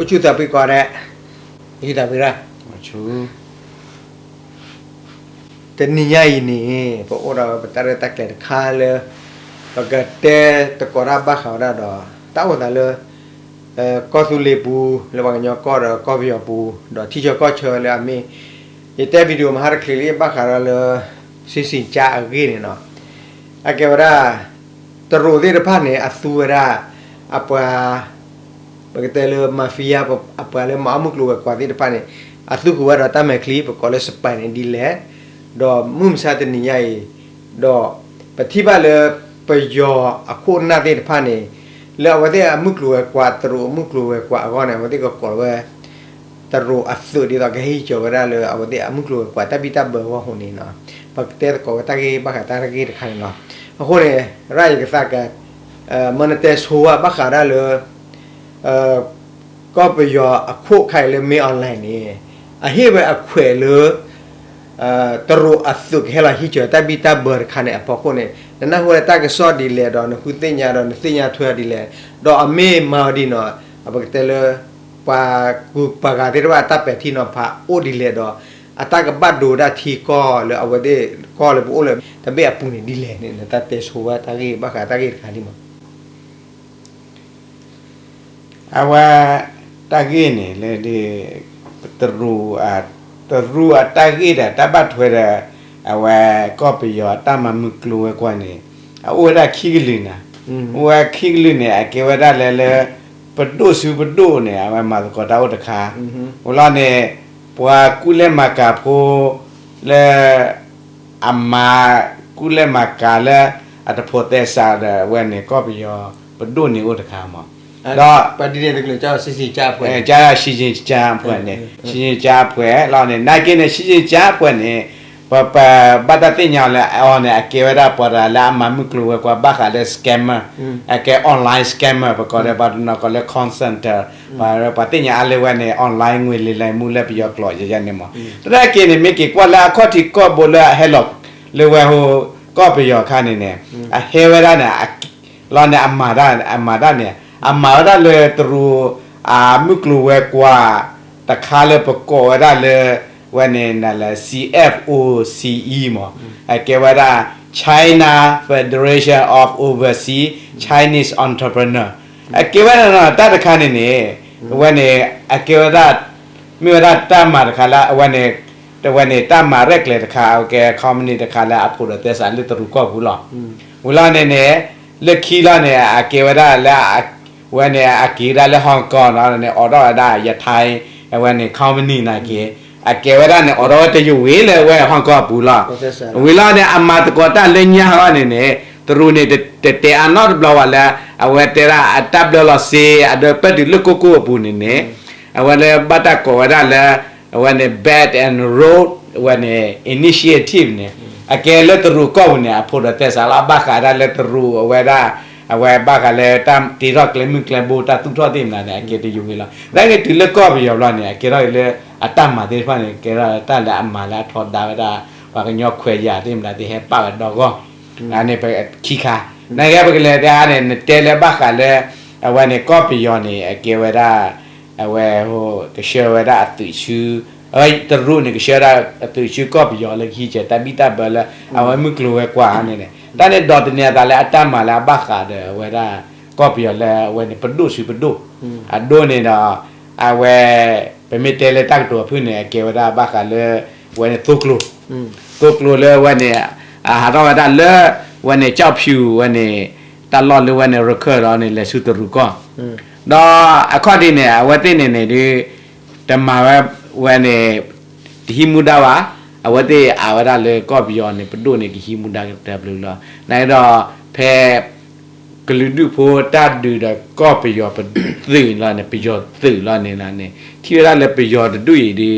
ဆူၣ်သးပ့ၤကီးဒဲး, ဆူၣ်သးပ့ၤရၣ် တနံၤညါအံၤန့ၣ် ပအိၣ်ဒီးပတၢ်ရဲၣ်တၢ်ကျဲၤတခါလၢ ပကတဲသကိးတၢ်ဘၣ်ဃးဝဲဒၣ်ဒီး တၢ်အိၣ်သးလၢ ကီၢ်သူလ့ၤပူၤ လၢပှၤကညီကီၢ်ဒီးကီၢ်ပယီၤပူၤ ဒီးထံဆၢကီၢ်ဆၢလၢအမ့ၢ် ယတဲ video မဟါတချုးလံ ဘၣ်ဃးဒီးလၢ စံစံကၠါအဂ့ၢ်န့ၣ်နီၤ, အကဲဝဲဒၣ် တရူးသ့ၣ်တဖၣ်န့ၣ် အသူဝဲဒၣ် အပှၤ ပကတဲလၢ mafia အပှၤလၢမၤအီၣ်မုၢ်ကျိၤဝဲၤကွာ်သ့ၣ်တဖၣ်န့ၣ် အသူဃုာ်ဝဲဒီးတၢ်မဲာ်ချံ ပကိးလၢ spy န့ၣ်ဒ်လဲၣ်, ဒီးမုၢ်မဆါတနံၤညါအံၤ ဒီးပထံၣ်ဘၣ်လၢ ပယီၤအခိၣ်အနၢ်သ့ၣ်တဖၣ်န့ၣ် လၢအဝဲသ့ၣ်အမုၢ်ကျိၤဝဲၤကွာ် တရူးအမုၢ်ကျိၤဝဲၤကွာ်အဂီၢ်န့ၣ် အဝဲသ့ၣ်ကကိးဝဲ တရူးအသုးဒ်သိးကဟဲဟံးစၢၤဝဲဒၣ်လၢ အဝဲသ့ၣ်အမုၢ်ကျိၤဝဲၤကွာ်တၢ်ဘံၣ်တၢ်ဘၢအဂီၢ်အဃိန့ၣ် ပကတဲသကိးဝဲတၢ်ဂ့ၢ်ဘၣ်ဃးတၢ်ဂ့ၢ်တခါန့ၣ်လီၤ. အဃိန့ၣ် ရၣ်ယကသးက မ့ၢ်နတဲဆိဝဲဘၣ်ဃးဒၣ်လၢ ကီၢ်ပယီၤအခိၣ်ခါအံၤလၢ မင်းအောင်လှိုင် န့ၣ် အဟ့ၣ်ဝဲအခွဲးလၢ တရူးအသုးကဟဲလီၤဟံးစၢၤတၢ်ဘံၣ်တၢ်ဘၢတခါန့ၣ်အဖီခိၣ်န့ၣ် နနၢ်ဟူဝဲတၢ်ကစီၣ်ဒ်လဲၣ်ဒီး နဃုသ့ၣ်ညါဒီး နသ့ၣ်ညါထွဲဒ်လဲၣ်, ဒီးအမ့ၢ်မၤဝဲဒ်နီၤ ပကတဲလၢ ပှၤကူပှၤဂၤသ့ၣ်တဖၣ်အတၢ်ပဲာ်ထံနီၤဖးအိၣ်ဒ်လဲၣ်ဒီး အတၢ်ကဘၣ်ဒိဝဲဒၣ်ထံကီၢ်လၢအဝဲသ့ၣ်ကီၢ်လၢပအိၣ်လၢတဘ့ၣ်အပူၤန့ၣ်ဒ်လဲၣ်န့ၣ် နတၢ်တဲဆိဝဲတၢ်ဂ့ၢ်ဘၣ်ဃးတၢ်ဂ့ၢ်တခါန့ၣ်မး အဝဲ တၢ်ဂ့ၢ်န့ၣ်လၢ တရူး တရူးအတၢ်ဂ့ၢ်ဒီးတၢ်ဘၣ်ထွဲဒီး အဝဲကီၢ်ပယီၤအတၢ်မၤမုၢ်ကျိၤဝဲၤကွာ်န့ၣ် အအိၣ်ဝဲဒၣ်ခံကလုာ်နၤ, အိၣ်ဝဲခံကလုာ်န့ၣ် အကဲဝဲဒၣ်လၢလၢ ပဒိၣ်ဆူပဒိၣ်န့ၣ် အဝဲမၤသကိးတၢ်အိၣ်တခါ, ဝံၤလီၤန့ၣ် ပှၤကူၣ်လဲၤမၤကၤဖိ လၢ အမၤကူၣ်လဲၤမၤကၤလၢ အတဖိးသဲစးဒီးအဝဲန့ၣ် ကီၢ်ပယီၤပဒိၣ်န့ၣ်အိၣ်တခါမး, ဒီး ကၢ်စံၣ်ကၠါအဖှဲၣ်န့ၣ် စံၣ်ကၠါအဖှဲၣ်လီၤန့ၣ် နာ်က့န့ၣ် စံၣ်ကၠါအဖှဲၣ်န့ၣ် ပဘၣ်တၢ်သ့ၣ်ညါလၢအီၤန့ၣ် အကဲဝဲဒၣ်ပှၤတဂၤလၢအမၤမုၢ်ကျိၤဝဲၤကွာ်ဘၣ်ဃးလၢ scammer, အကဲ online scammer ပကိးဒီးပှၤတနီၤကိးလၢ call center, ပှၤတသ့ၣ်ညါအါလၢဝဲန့ၣ် online ငွေလိမ်လည်မှု လၢပယီၤကျိာ်ယဲန့ၣ်မး, သနာ်က့န့ၣ် မ့ၢ်က့ၤကွၢ်လၢအခီၣ်ထံးကီၢ်ဘိလၢအဟဲလီၤ လၢဝဲဟိ ကီၢ်ပယီၤအခါန့ၣ်န့ၣ် အဟဲဝဲဒၣ်န့ၣ် လီၤန့ၣ် အမၤတၢ်န့ၣ် အမၤတၢ်န့ၣ် အမၤဝဲဒၣ်လၢတရူး အမုၢ်ကျိၤဝဲၤကွာ် တခါလၢပကိးဝဲဒၣ်လၢ ဝဲန့ၣ်နလဲၤ C F O C E မး, အကဲဝဲဒၣ် China Federation of Overseas Chinese Entrepreneur အကဲဝဲဒၣ်တၢ်တခါန့ၣ်န့ၣ် အဝဲန့ၣ် အကဲဝဲဒၣ် မ့ၢ်ဝဲဒၣ်တၢ်မၤတခါလၢ အဝဲန့ၣ် တဝဲန့ၣ် တၢ်မၤရဲၣ်ကျဲၤတခါ အကဲ company တခါလၢအဖိးဒီးသဲစးလၢတရူးကီၢ်ပူၤလီၤ. ဝံၤလီၤန့ၣ်န့ၣ် လၢခံလီၤန့ၣ် အကဲဝဲဒၣ်လၢ ဝဲန့ၣ် အက့ၤဒၣ်လၢ Hong Kong လီၤန့ၣ် အိးထီၣ်ဝဲဒၣ် ယထိုင်း အဝဲန့ၣ် company နာ်က့ အကဲဝဲဒၣ်န့ၣ် အိးထီၣ်ဝဲတယုၢ်ဝံၤလၢဝဲ Hong Kong အပူၤလီၤ. ဝံၤလီၤန့ၣ် အမၤသကိးတၢ်လၢညါအဂီၢ်န့ၣ်န့ၣ် တရူးန့ၣ် တတဲအါနီတဘျီဘၣ်လၢ အဝဲတဲဒၣ်အတၢ်ဘျၢလီၤစ့ အဒိ ပၢၢ်တုၤလၢကိၢ်ကိၢ်အပူၤန့ၣ်န့ၣ် အဝဲလၢဘၣ်တၢ်ကိးဝဲဒၣ်လၢ အဝဲန့ၣ် Belt and Road အဝဲန့ၣ် initiative န့ၣ် အကဲလၢတရူးကီၢ်ပူၤန့ၣ် အဖိးဒီးသဲစးလီၤ ဘၣ်ဃးဒၣ်လၢတရူးအဝဲဒၣ် အဝဲဘၣ်ဃးလၢတၢ်တ့ထီၣ်ကျဲမုၢ်ကျဲဘိ တၢ်သူၣ်ထီၣ်သ့ၣ်မနုၤန့ၣ် အကဲတယုၢ်ဝံၤလီၤ. သနာ်က့တုၤလၢကီၢ်ပယီၤဘျီန့ၣ် အကဲထီၣ်လၢအတၢ်မၤသ့ၣ်တဖၣ်န့ၣ် ကဲထီၣ်တၢ်လၢအမၤလၢအထီဒါဝဲဒၣ် ပှၤကညီခွဲးယာ်သ့ၣ်မနုၤသ့ၣ်ဟဲပာ်ဝဲဒီဂီၢ် အန့ၣ်ပခံခါ သနာ်က့ပကလဲၤတၢ်န့ၣ် နတဲလၢဘၣ်ဃးလၢ အဝဲန့ၣ်ကီၢ်ပယီၤန့ၣ် အကဲဝဲဒၣ် အဝဲ ကဆှၢဝဲဒၣ်အသုးဆူ တရူးန့ၣ် ကဆှၢဝဲဒၣ်အသုးဆူကီၢ်ပယီၤလၢကဟံးစၢၤတၢ်ဘံၣ်တၢ်ဘၢလၢ အဝဲမုၢ်ကျိၤဝဲၤကွာ်န့ၣ်န့ၣ် တၢ်န့ၣ်ဒီးသန့ၤအသးလၢအတၢ်မၤလၢအဘၣ်ဃးဒီးအဝဲဒၣ် ကီၢ်ပယီၤလၢအဝဲန့ၣ် ပဒိၣ်ဆူပဒိၣ် အဒိန့ၣ်ဒီး အဝဲ ပမ့ၢ်တဲလၢတၢ်ကတိၤအဖုၣ်န့ၣ် အကဲဝဲဒၣ်ဘၣ်ဃးလၢ အဝဲန့ၣ်သိကျိၤ သိကျိၤလၢအဝဲန့ၣ် အဟးထီၣ်ဝဲဒၣ်လၢ အဝဲန့ၣ် ကၠီၣ်ဖၠူၣ်ဝဲန့ၣ် တၢ်လီၢ်လၢဝဲန့ၣ် ရခၢၣ်လီၤန့ၣ် လဲၤဆူတရူးကီၢ် ဒီးအခီၣ်ထံးန့ၣ် အဝဲသ့ၣ်န့ၣ်န့ၣ်ဒုး တမၤဝဲ ဝဲန့ၣ် တဟံးမူဒါဘၣ် အဝဲသ့ၣ်အါဝဲဒၣ်လၢကီၢ်ပယီၤန့ၣ် ပဒိၣ်န့ၣ် ကဟံးမူဒါကတၢၢ်ဘျုးလီၤ. နာ်က့ဒီး ဖဲ ကလုာ်ဒူၣ်ဖိတၢ်ဒုးဒီးကီၢ်ပယီၤပသုးလီၤန့ၣ် ပယီၤသုးလီၤန့ၣ်န့ၣ် ထံၣ်ဝဲဒၣ်လၢပယီၤတဒူၣ်အံၤဒုး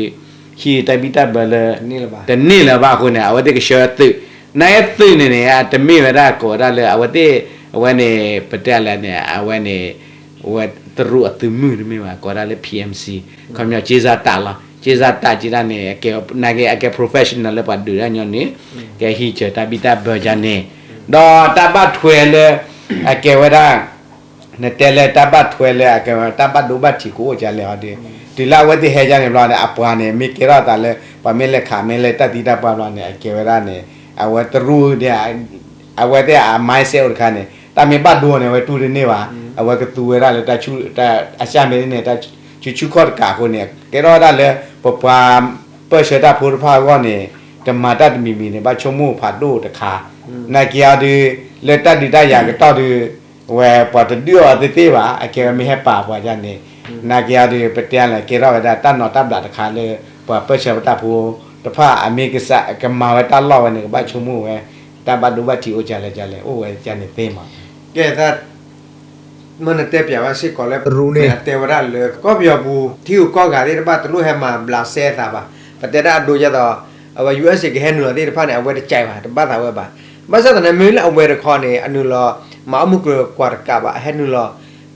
ဟံးတၢ်ဘံၣ်တၢ်ဘၢလၢ တန့ၢ်လၢၤဘၣ်အဃိန့ၣ် အဝဲသ့ၣ်ကဆှၢသုး နာ်က့သုးန့ၣ်န့ၣ် တမ့ၢ်ဝဲဒၣ်ကိးဝဲဒၣ်လၢ အဝဲသ့ၣ် အဝဲန့ၣ် ပတဲလဲၣ်န့ၣ် အဝဲန့ၣ် ဝဲတရူးအသုးမုၢ်တမ့ၢ်ဘၣ် ကိးဝဲဒၣ်လၢ P M C ခီပညီ ကၠ့စၢ်တၢ်လီၤ ကၠ့စၢ်တၢ်က့ဒၣ်န့ၣ် နာ်က့အကဲ professional လၢပှၤဒုးတၢ်ညီန့ၣ် ကဟံးစၢၤတၢ်ဘံၣ်တၢ်ဘၢယါန့ၣ် ဒီးတၢ်ဘၣ်ထွဲလၢ အကဲဝဲဒၣ် နတဲလၢတၢ်ဘၣ်ထွဲလၢအကဲဝဲတၢ်ဘၣ်ဒိဘၣ်ထံးကအိၣ်ကလဲာ်အီၤဒီး, တုၤလၢအဝဲသ့ၣ်ဟဲယါန့ၣ်ဘျီန့ၣ် အပှၤန့ၣ် မ့ၢ်ကဲထီၣ်သးလၢ ပှၤမ့ၢ်လဲၤခးမ့ၢ်လၢတၢ်သံတၢ်ပှၢ်ဘျီန့ၣ် အကဲဝဲဒၣ်န့ၣ် အဝဲတရူးန့ၣ် အဝဲသ့ၣ်အ mindset အိၣ်တခါန့ၣ် တၢ်မ့ၢ်ဘၣ်ဒိန့ၣ် အဝဲတူၢ်တန့ၢ်ဘၣ်, အဝဲကသူဝဲဒၣ်လၢ အစၢ်မ့ၢ်န့ၣ် တၢ်ဆူၣ်ဆူၣ်ခီၣ်တကးအဃိန့ၣ် ကဲထီၣ်ဝဲဒၣ်လၢ ပပှၤပၢၢ်ဆၢတၢ်ဖိတဖၣ်အဂီၢ်န့ၣ် တမၤတၢ်တမံၤမံၤန့ၣ် ဘၣ်ဆိကမိၣ်ဖးဒိၣ်တခါ, နာ်က့အီၤဒီး လၢတၢ်ဒုးတၢ်ယၤကတီၢ်ဒီး ဝဲပှၤတဒုးအီၤသ့သ့ဘၣ် အကဲဝဲမ့ၢ်ဟဲပာ်ပှၤယါန့ၣ်, နာ်က့အီၤဒီး ပတဲလၢကဲထီၣ်ဝဲဒၣ်တၢ်နီၤတၢ်ဘျးတခါလၢ ပှၤပၢၢ်ဆၢပတၢ်ဖိတဖၣ် အမ့ၢ်ကစးကမၤဝဲတၢ်လီၢ်ဝဲန့ၣ် ကဘၣ်ဆိကမိၣ်ဝဲ တၢ်ဘၣ်ဒိဘၣ်ထံးအိၣ်ကလဲၣ်ကလဲၣ် အိၣ်ဝဲယါန့ၣ်သ့မး, ကဲသး မ့ၢ်နတဲပၠးဝဲစ့ၢ်ကီးလၢ တရူးန့ၣ် အတဲဝဲဒၣ်လၢ ကီၢ်ပယီၤပူၤ ထံဂုၤကီၢ်ဂၤသ့ၣ်တဖၣ်တလိၣ်ဟဲမၤဘျးစဲသးဘၣ်, ပတဲဒၣ်အဒိဒ်သိး အဝဲ ယူၢ်အ့းစ့ၣ် ကဟဲနုာ်လီၤသ့ၣ်တဖၣ်န့ၣ် အဝဲတကဲဘၣ် တဘၣ်သးဝဲဘၣ်, ဘၣ်ဆၣ်သနာ်က့ မ့ၢ်လၢအဝဲတခီန့ၣ် အနုာ်လီၤ မၤအီၣ်မုၢ်ကျိၤကွၢ်တကးဘၣ် အဟဲနုာ်လီၤ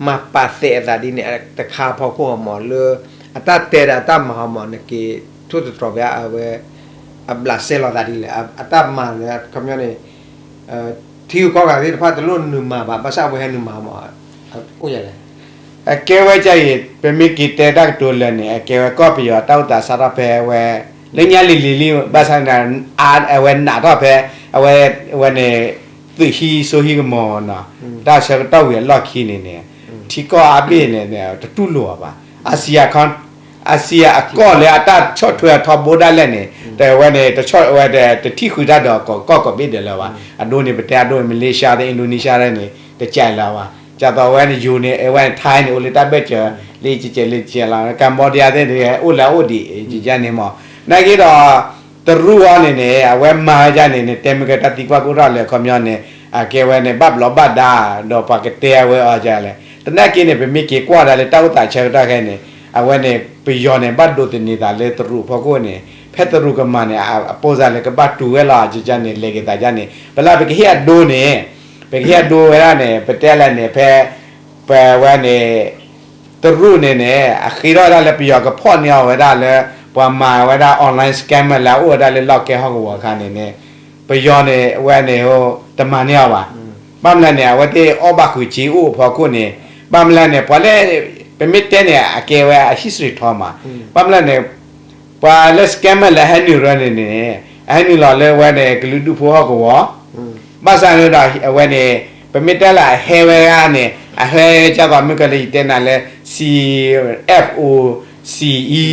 မၤပာ်သဲးအသးဒ်န့ၣ် တခါဖီခိၣ်အမး လၢ အတၢ်တဲဒီးအတၢ်မၤအမး နက့ၤထိၣ်သတြီၤပျးအဝဲ အဘျးစဲလီၤသးဒ်လဲၣ် အတၢ်မၤန့ၣ် ခီပညီန့ၣ် ထံဂုၤကီၢ်ဂၤသ့ၣ်တဖၣ်တလိၣ်နုာ်မၤဘၣ် ဘၣ်ဆၣ်အဝဲဟဲနုာ်မၤမး အိၣ်ယလဲၣ်, အကဲဝဲကအံၤ ပမ့ၢ်က့ၤတဲတၢ်ကတိၤလၢာ်န့ၣ် အကဲဝဲကီၢ်ပယီၤတၢ်အိၣ်သးစးထီၣ်ဖဲဝဲ လၢညါလံၤလံၤလံ ဘၣ်ဆၣ်န့ၣ် အဝဲနာ်ထီၣ်ဖဲ အဝဲ ဝဲန့ၣ် သုးဟံးစိဟံးကမီၤနီၤ တၢ်ဆၢကတီၢ်ဝံၤအလီၢ်ခံန့ၣ်န့ၣ် ထံကီၢ်အါဘ့ၣ်န့ၣ် တတူၢ်လိာ်အီၤဘၣ် အါစံယၤ အါစံယၤအကီၢ်လၢအတၢ်ဆီၣ်ထွဲအထီဘိဒၣ်လဲာ်န့ၣ် တဝဲန့ၣ် တဆီၣ်ဝဲ တထံၣ်ဃုာ်တၢ်ဒီးကီၢ်ကိးဘ့ၣ်ဒဲးလၢၤဘၣ် အဒိန့ၣ် ပတဲအဒိန့ၣ် Malaysia သ့ၣ် Indonesia သ့ၣ်န့ၣ် တကးလၢၤဘၣ် ဒ်သိးဝဲန့ၣ် ယိၤန့ၣ် အဝဲန့ၣ် Thai န့ၣ် အိၣ်လၢတၢ်ဘၢၣ်စၢၤ လၢကကဲးလၢကကဲးလီၤ Cambodia သ့ၣ်န့ၣ် အိၣ်လၢအအိၣ်ဒံး ယန့ၣ်မး နာ်က့ဒီး တရူးအီၤန့ၣ်န့ၣ် အဝဲမၤဝဲဒ်န့ၣ်န့ၣ် တဲမ့ၢ်ကတၢ်သံကွၢ်ကအိၣ်ထီၣ်လၢအခီပညီန့ၣ် အကဲဝဲန့ၣ် ဘၣ်ဘျီးဘၣ်ဒါ ဒီးပှၤကတဲဝဲအီၤဒ်လဲၣ် သနာ်က့န့ၣ် ပမ့ၢ်က့ၤကွၢ်ဒၣ်လၢတၢ်အိၣ်သးဆၢကတီၢ်ခဲအံၤန့ၣ် အဝဲန့ၣ် ပယီၤန့ၣ် ဘၣ်ဒိးသန့ၤသးလၢတရူးအဖီခိၣ်န့ၣ် ဖဲတရူးကမၤန့ၣ် အပိၢ်စၢ်လၢကဘၣ်တူၢ်ဝဲလီၤ ကကန့ၣ် လဲၤက့ၤသးဒ်န့ၣ် ပလၢပကဟ့ၣ်အဒိန့ၣ် ပကဟ့ၣ်အဒိဝဲဒၣ်န့ၣ် ပတဲလဲၣ်န့ၣ် ဖဲ ပဝဲန့ၣ် တရူးန့ၣ်န့ၣ် အဃ့ထီၣ်ဝဲဒၣ်လၢပယီၤကဖီၣ်န့ၢ်အီၤဝဲဒၣ်လၢ ပှၤမၤဝဲဒၣ် online scammer လၢအအိၣ်ဝဲဒၣ်လၢလီၢ်ကဲဟီၣ်ကဝီၤအခါန့ၣ်န့ၣ် ပယီၤန့ၣ် အဝဲန့ၣ် တမၤန့ၢ်အီၤဘၣ်. ဘၣ်မနုၤလဲၣ်န့ၣ် အဝဲသ့ၣ်အီၣ်ဘၣ်ဃုာ်စ့အိၣ်အဖီခိၣ်န့ၣ် ဘၣ်မနုၤလဲၣ်န့ၣ် ပှၤလၢ ပမ့ၢ်တဲန့ၣ် အကဲဝဲအ history ထီမး ဘၣ်မနုၤလဲၣ်န့ၣ် ပှၤလၢ scammer လၢဟဲနုာ်ရၢန့ၣ်န့ၣ် အဟဲနုာ်လီၤလၢဝဲန့ၣ် ကလုာ်ဒူၣ်ဖိဟီၣ်ကဝီၤ ဘၣ်ဆၣ်န့ၣ်ဒီး အဝဲန့ၣ် ပမ့ၢ်တဲလၢအဟဲဝဲဒၣ်န့ၣ် အဟဲကၢ်သိးမ့ၢ်ကလၢယတဲနၤလၢ C F O C E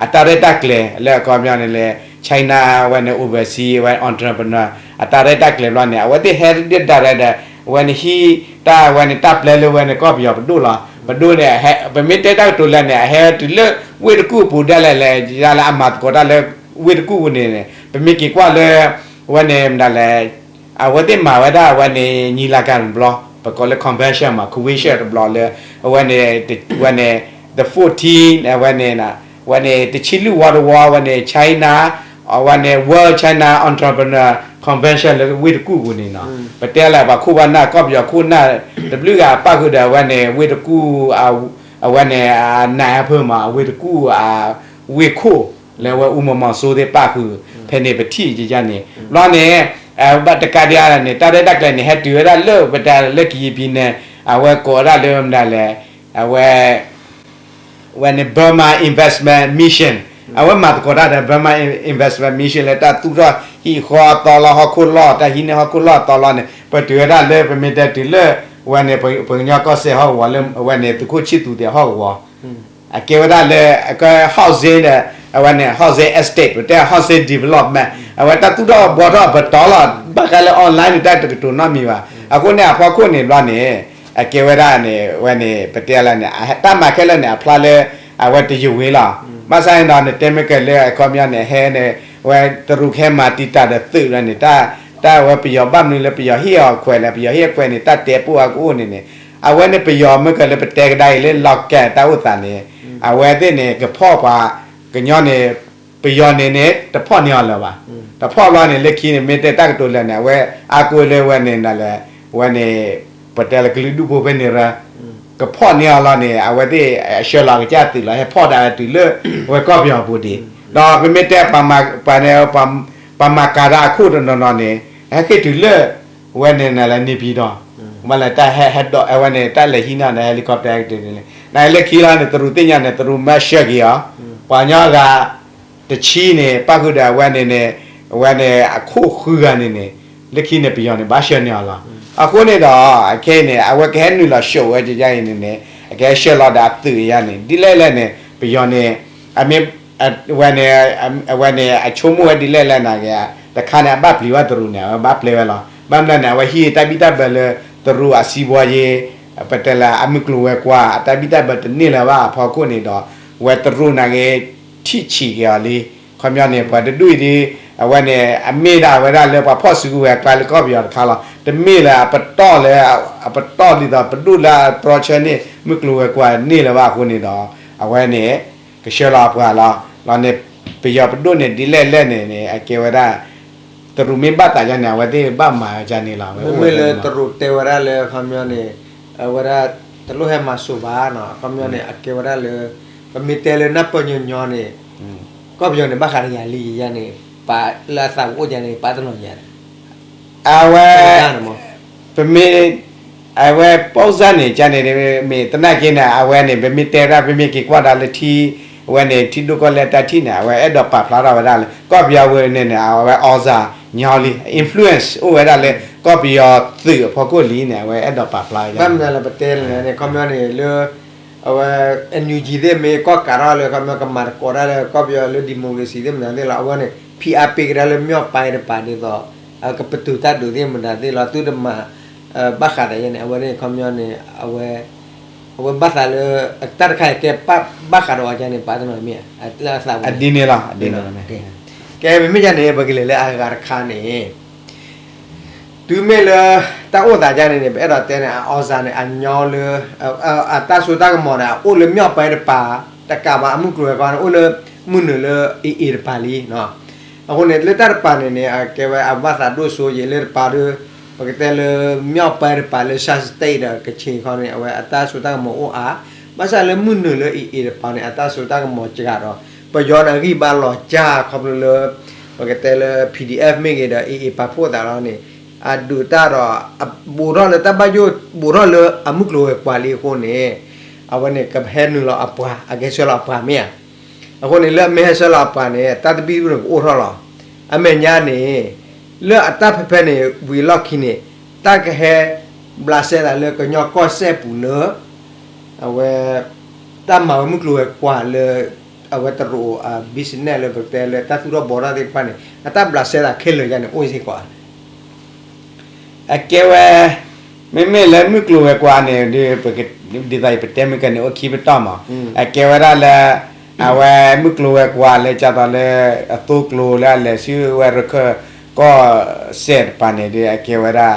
အတၢ်ရဲၣ်တၢ်ကျဲၤလၢအခီပညီန့ၣ်လၢ China အဝဲန့ၣ် oversea အဝဲ entrepreneur အတၢ်ရဲၣ်တၢ်ကျဲၤဘျီန့ၣ် အဝဲသ့ၣ်ဟဲဒၣ်ဒီး အဝဲန့ၣ်ဟံးတၢ်ဝဲန့ၣ် တၢ်ပျဲလၢဝဲန့ၣ် ကီၢ်ပယီၤပဒိၣ်လီၤ. ပဒိၣ်န့ၣ် ပမ့ၢ်တဲတၢ်ကတိၤလၢာ်န့ၣ် အဟဲတုၤလၢဝ့ၢ်တကူၣ်အပူၤဒၣ်လဲာ်လဲၣ် ဒ်လၢအမၤသကိးတၢ်လၢဝ့ၢ်တကူၣ်ပူၤန့ၣ် ပမ့ၢ်က့ၤကွၢ်လၢ ဝဲန့ၣ်မတၤလဲၣ် အဝဲသ့ၣ်မၤဝဲဒၣ်အဝဲန့ၣ် ညီလာခံတဘျီ ပကိးလၢ convention မး convention တဘျီလၢ အဝဲန့ၣ် ဝဲန့ၣ် the fourteen အဝဲန့ၣ် ဝဲန့ၣ် တဆံလွံၢ်ဝီတဝီ ဝဲန့ၣ် China အဝဲန့ၣ် World China Entrepreneur Convention လၢဝ့ၢ်တကူၣ်ပူၤန့ၣ်နီၤ ပတဲလၢပှၤခိၣ်ဘၣ်နၢ် ကီၢ်ပယီၤခိၣ်နၢ် တဘျုးဂၤပၣ်ဃုာ်ဒီးအဝဲန့ၣ် ဝ့ၢ်တကူၣ် အဝဲန့ၣ် နၢ်ဟဲဖၢမး အဝ့ၢ်တကူၣ် ဝ့ၢ်ခိၣ် လၢအဝဲအူမီၤမီၤစိသ့ၣ်ပၣ်ဃုာ် ဖဲန့ၣ်ပထံၣ်ယန့ၣ် ဘျီန့ၣ် ဘၣ်တကးဒံးန့ၣ် တၢ်ရဲၣ်တၢ်ကျဲၤန့ၣ် ဟဲတုၤဝဲဒၣ်လၢပတဲလၢကယံၤပံၤန့ၣ် အဝဲကိးဝဲဒၣ်လၢမတၤလဲၣ် အဝဲ ဝဲန့ၣ် Burma Investment Mission အဝဲမၤသကိးတၢ်ဒီး Burma Investment Mission လၢတၢ်သူၣ်ထီၣ်ဟံၣ်ဃီအသီလီၤ ဟီၣ်ခိၣ်လီၢ် တၢ်ဟံးန့ၢ်ဟီၣ်ခိၣ်လီၢ်အသီလီၤန့ၣ် ပတုၤဝဲဒၣ်လၢပမ့ၢ်တဲတုၤလၢ ဝဲန့ၣ် ပှၤကညီကီၢ်စဲၣ်ဟီၣ်ကဝီၤလၢ အဝဲန့ၣ် သုးခိၣ်ဆံၣ်သူးသ့ၣ်ဟီၣ်ကဝီၤ အကဲဝဲဒၣ်လၢ အကဲ housing ဒီး အဝဲန့ၣ် housing estate ပတဲ housing development အဝဲတၢ်သူၣ်ထီၣ်ဘှီထီၣ်ပတီၢ်လီၤ ဘၣ်ဃးလၢ online န့ၣ် တၢ်တကတိၤနီတမံၤဘၣ်. အဃိန့ၣ် အဖီခိၣ်န့ၣ်ဘျီန့ၣ် အကဲဝဲဒၣ်န့ၣ် ဝဲန့ၣ် ပတဲလၢန့ၣ် တၢ်မၤခဲလၢာ်န့ၣ် အဖျါလၢ အဝဲတယဝ့ၤလီၤ. ဘၣ်ဆၣ်န့ၣ်ဒီး နတဲမ့ၢ်ကဲလၢအခီပညီန့ၣ် ဟဲန့ၣ် ဝဲတရူးကဟဲမၤတံာ်တာ်ဒီးသုးလီၤန့ၣ် တၢ် တၢ်ဝဲပယီၤဘၣ်မနုၤလၢပယီၤဟ့ၣ်အီၤခွဲးလဲၣ် ပယီၤဟ့ၣ်အခွဲးန့ၣ် တၢ်တဲပိၢ်အကအိၣ်န့ၣ်န့ၣ် အဝဲန့ၣ်ပယီၤမ့ၢ်ကဲလၢပတဲကဒါအံၤလၢ လီၤကဲတၢ်အိၣ်သးန့ၣ် အဝဲသ့ၣ်န့ၣ် ကဖီၣ်ပှၤ ကညီန့ၣ် ပယီၤန့ၣ်န့ၣ် တဖီၣ်န့ၢ်အီၤလၢၤဘၣ်. တဖီၣ်ဘျီန့ၣ် လၢခံန့ၣ် မ့ၢ်တဲတၢ်ကတိၤလၢာ်န့ၣ် အဝဲအါကိးလၢဝဲန့ၣ်ဒၣ်လဲာ် ဝဲန့ၣ် ပတဲလၢကလုာ်ဒူၣ်ဖိဖဲန့ၣ်ရၢ ကဖီၣ်န့ၢ်အီၤလီၤန့ၣ် အဝဲသ့ၣ်အဆှၢလီၤကစၢ်သုးလီၤ ဟဲဖီၣ်ဒၣ်ဝဲတုၤလၢ ဝဲကီၢ်ပယီၤပူၤဒံး ဒီးပမ့ၢ်တဲ ပှၤမၤကၤတၢ်အခိၣ်တနီၤနီၤန့ၣ် ဟဲက့ၤတုၤလၢ ဝဲန့ၣ်ဒၣ်လဲာ် နေပြည်တော် မ့ၢ်လၢတၢ်ဟဲ ဟဲဒိး အဝဲန့ၣ် တၢ်လဲၤဟံးန့ၢ်န့ၣ် helicopter တန့ၣ် နလၢခံလီၤန့ၣ် တရူးသ့ၣ်ညါန့ၣ် တရူးမၢဆှၢက့ၤအီၤ, ပှၤကညီဂၤ တဆံန့ၣ် ပၣ်ဃုာ်ဒီးအဝဲန့ၣ်န့ၣ် အဝဲန့ၣ်အခိၣ်ဃုဂၤန့ၣ်န့ၣ် လၢခံန့ၣ် ပယီၤန့ၣ် ဘၣ်ဆှၢန့ၢ်အီၤလီၤ. အဃိန့ၣ်ဒီး အခဲအံၤန့ၣ် အဝဲကဟဲနုာ်လီၤ show ဝဲဒ်အံၤန့ၣ်န့ၣ် အကဟဲဆှၢလီၤဒီးအသုးအံၤန့ၣ် ဒ်လဲၣ်လဲၣ်န့ၣ် ပယီၤန့ၣ် အမ့ၢ် အဝဲန့ၣ် အဝဲန့ၣ် အဆိကမိၣ်ဝဲဒ်လဲၣ်လဲၣ်န့ၣ် တခါန့ၣ် အဘၣ်ပျံၤဘၣ်တရူးန့ၣ် အဝဲဘၣ်ပျဲဝဲလီၤ. ဘၣ်မနုၤန့ၣ် အဝဲဟံးတၢ်ဘံၣ်တၢ်ဘၢလၢ တရူးအစံးဘီယ့ ပတဲလၢအမုၢ်ကျိၤဝဲၤကွာ် အတၢ်ဘံၣ်တၢ်ဘၢတန့ၢ်လၢၤဘၣ်အဖီခိၣ်န့ၣ်ဒီး ဝဲတရူးန့ၣ်ဂ့ၤ ထံၣ်ဆံးက့ၤအီၤလံ. ခီပညီန့ၣ် ပှၤတဒူၣ်အံၤဒီး အဝဲန့ၣ် အမ့ၢ်ဒၣ်ဝဲဒၣ်လၢပှၤဖီၣ်စုကဝဲၤအကျါလၢကီၢ်ပယီၤတခါလီၤ. တမ့ၢ်လၢအပတီၢ်လၢ အပတီၢ်ဒ်သိးပဒိၣ်လၢအတြီဆၢန့ၢ် မုၢ်ကျိၤဝဲၤကွာ်န့ၢ်လၢၤဘၣ်အဃိန့ၣ်ဒီး အဝဲန့ၣ် ကဆှၢလီၤအပှၤလီၤ. လီၤန့ၣ် ပယီၤပဒိၣ်န့ၣ် ဒ်လဲၣ်လဲၣ်န့ၣ်န့ၣ် အကဲဝဲဒၣ် တရူးမ့ၢ်ဘၣ်သးယါန့ၣ် အဝဲသ့ၣ်ဘၣ်မၤဝဲဒ်န့ၣ်လီၤ. မ့မ့ၢ်လၢတရူးတဲဝဲဒၣ်လၢ ခီပညီန့ၣ် အဝဲဒၣ် တလိၣ်ဟဲမၤစိၤဘၣ်နီၤ. ခီပညီန့ၣ် အကဲဝဲဒၣ်လၢ ပမ့ၢ်တဲလၢနၢ်ပၢၢ်ညီညီန့ၣ် ကီၢ်ပယီၤန့ၣ် ဘၣ်ဃးဒီးယၤလံယါန့ၣ် ပာ်လၢအသးပူၤအိၣ်ယါန့ၣ် ပာ်တနီၤယါ အဝဲ ပမ့ၢ် အဝဲ ပီစၢ်န့ၣ် ကန့ၣ် မ့ၢ်သနာ်က့န့ၣ် အဝဲန့ၣ် ပမ့ၢ်တဲဒၣ် ပမ့ၢ်က့ၤကွၢ်ဒၣ်လၢထံ အဝဲန့ၣ် ထံဒိၣ်ကီၢ်လဲၢ်တၢ်ထံၣ်န့ၣ် အဝဲအဲၣ်ဒိးပာ်ဖျါထီၣ်ဝဲဒၣ်လၢ ကီၢ်ပယီၤဝဲန့ၣ်န့ၣ် အဝဲ အီစၢ် ညီလံ influence အိၣ်ဝဲဒၣ်လၢ ကီၢ်ပယီၤသုးအဖီခိၣ်လံန့ၣ် အဝဲအဲၣ်ဒိးပာ်ဖျါဝဲဒၣ် ဘၣ်မနုၤလၢပတဲလဲၣ်န့ၣ် ခီပညီန့ၣ်လၢ အဝဲ NUG သ့ၣ်မ့ၢ်ကီၢ်ကးထီၣ်လၢ ခီပညီကမၤသကိးတၢ်လၢ ကီၢ်ပယီၤလၢ democracy သ့ၣ်မနုၤသ့ၣ်လီၤ. အဝဲန့ၣ် ဖိအားပေးကဒါလၢ မြောက်ပိုင်း တပၤဒ်သိး ကပတုာ်တၢ်ဒုးသ့ၣ်မတၤသ့ၣ်လီၤ. သုတမၤ ဘၣ်ဃးဒီးယါန့ၣ် အဝဲန့ၣ် ခီပညီန့ၣ် အဝဲ အဝဲဘၣ်သးလၢ တၢ်တခါအံၤကဲ ဘၣ်ဃးဒီးအီၤယါန့ၣ် ပာ်တနီၤမ့ၢ် လၢအသးပူၤန့ၣ် ကဲ မ့မ့ၢ်ယါန့ၣ် ပကလဲၤလၢအဂၤတခါန့ၣ် တုၤမ့ၢ်လၢ တၢ်အိၣ်သးယါန့ၣ်န့ၣ် ပအဲၣ်ဒိးတဲန့ၣ် အီစၢ်န့ၣ် အညီလၢ အတၢ်စိတၢ်ကမီၤန့ၣ် အအိၣ်လၢ မြောက်ပိုင်း တပၤ တကးဘၣ် အမုၢ်ကျိၤဝဲၤကွာ်န့ၣ် အိၣ်လၢ မုၢ်နုာ်လၢ AA တပၤလံနီၤ. အဃိန့ၣ် လၢတၢ်တပၤန့ၣ်န့ၣ် အကဲဝဲအဘၣ်သးဒိၣ်စိယံာ်လၢတပၤဒီး ပကတဲလၢ မြောက်ပိုင်း တပၤလၢ ရှမ်း state ဒီး ကချင် ခီန့ၣ် အဝဲအတၢ်စိတၢ်ကမီၤအိၣ်အါ, ဘၣ်ဆၣ်လၢမုၢ်နုာ်လၢ AA တပၤန့ၣ် အတၢ်စိတၢ်ကမီၤစှၤဒီး ပယီၤန့ၣ်အဂံၢ်ဘါလီၤစၢ်ခီဖျိလၢ ပကတဲလၢ PDF မ့ၢ်ဂ့ၤဒီး AA ပာ်ဖှိၣ်သးလီၤန့ၣ် အဒုးတၢ်ဒီး ဘူးထီၣ်လၢတၢ်ဘၣ်ယိၣ် ဘူးထီၣ်လၢအမုၢ်ကျိၤဝဲၤကွာ်လံအဃိန့ၣ် အဝဲန့ၣ်ကဟဲနုာ်လီၤအပှၤ အကဟဲဆှၢလီၤအပှၤမ့ၢ်ဧါ. အဃိန့ၣ် လၢအမ့ၢ်ဟဲဆှၢလီၤအပှၤန့ၣ် တၢ်သဘံၣ်သဘုၣ်န့ၣ်ကအိၣ်ထီၣ်လီၤ. အမဲာ်ညါန့ၣ် လၢအတၢ်ဖဲဖဲန့ၣ် ဝံၤအလီၢ်ခံန့ၣ် တၢ်ကဟဲ ဘျးစဲသးလၢကညီကီၢ်စဲၣ်ပူၤလၢ အဝဲ တၢ်မၤဝဲမုၢ်ကျိၤဝဲၤကွာ်လၢ အဝဲတရူး business လၢပကတဲလၢတၢ်သူၣ်ထီၣ်ဘှီထီၣ်သ့ၣ်တဖၣ်န့ၣ် အတၢ်ဘျးစဲသးခဲလၢာ်ယါန့ၣ် အိၣ်စ့ၢ်ကီး အကဲဝဲ မ့မ့ၢ်လၢမုၢ်ကျိၤဝဲၤကွာ်န့ၣ် ဒ်သိးယပတဲမ့ၢ်ကန့ၣ် အိၣ်ခံပတီၢ်မး, အကဲဝဲဒၣ်လၢ အဝဲမုၢ်ကျိၤဝဲၤကွာ်လၢ ကၢ်သိးလၢ အသိကျိၤလၢအလဲၤဆူဝဲရခၢၣ်ကီၢ်စဲၣ်တပၤန့ၣ်ဒီး အကဲဝဲဒၣ်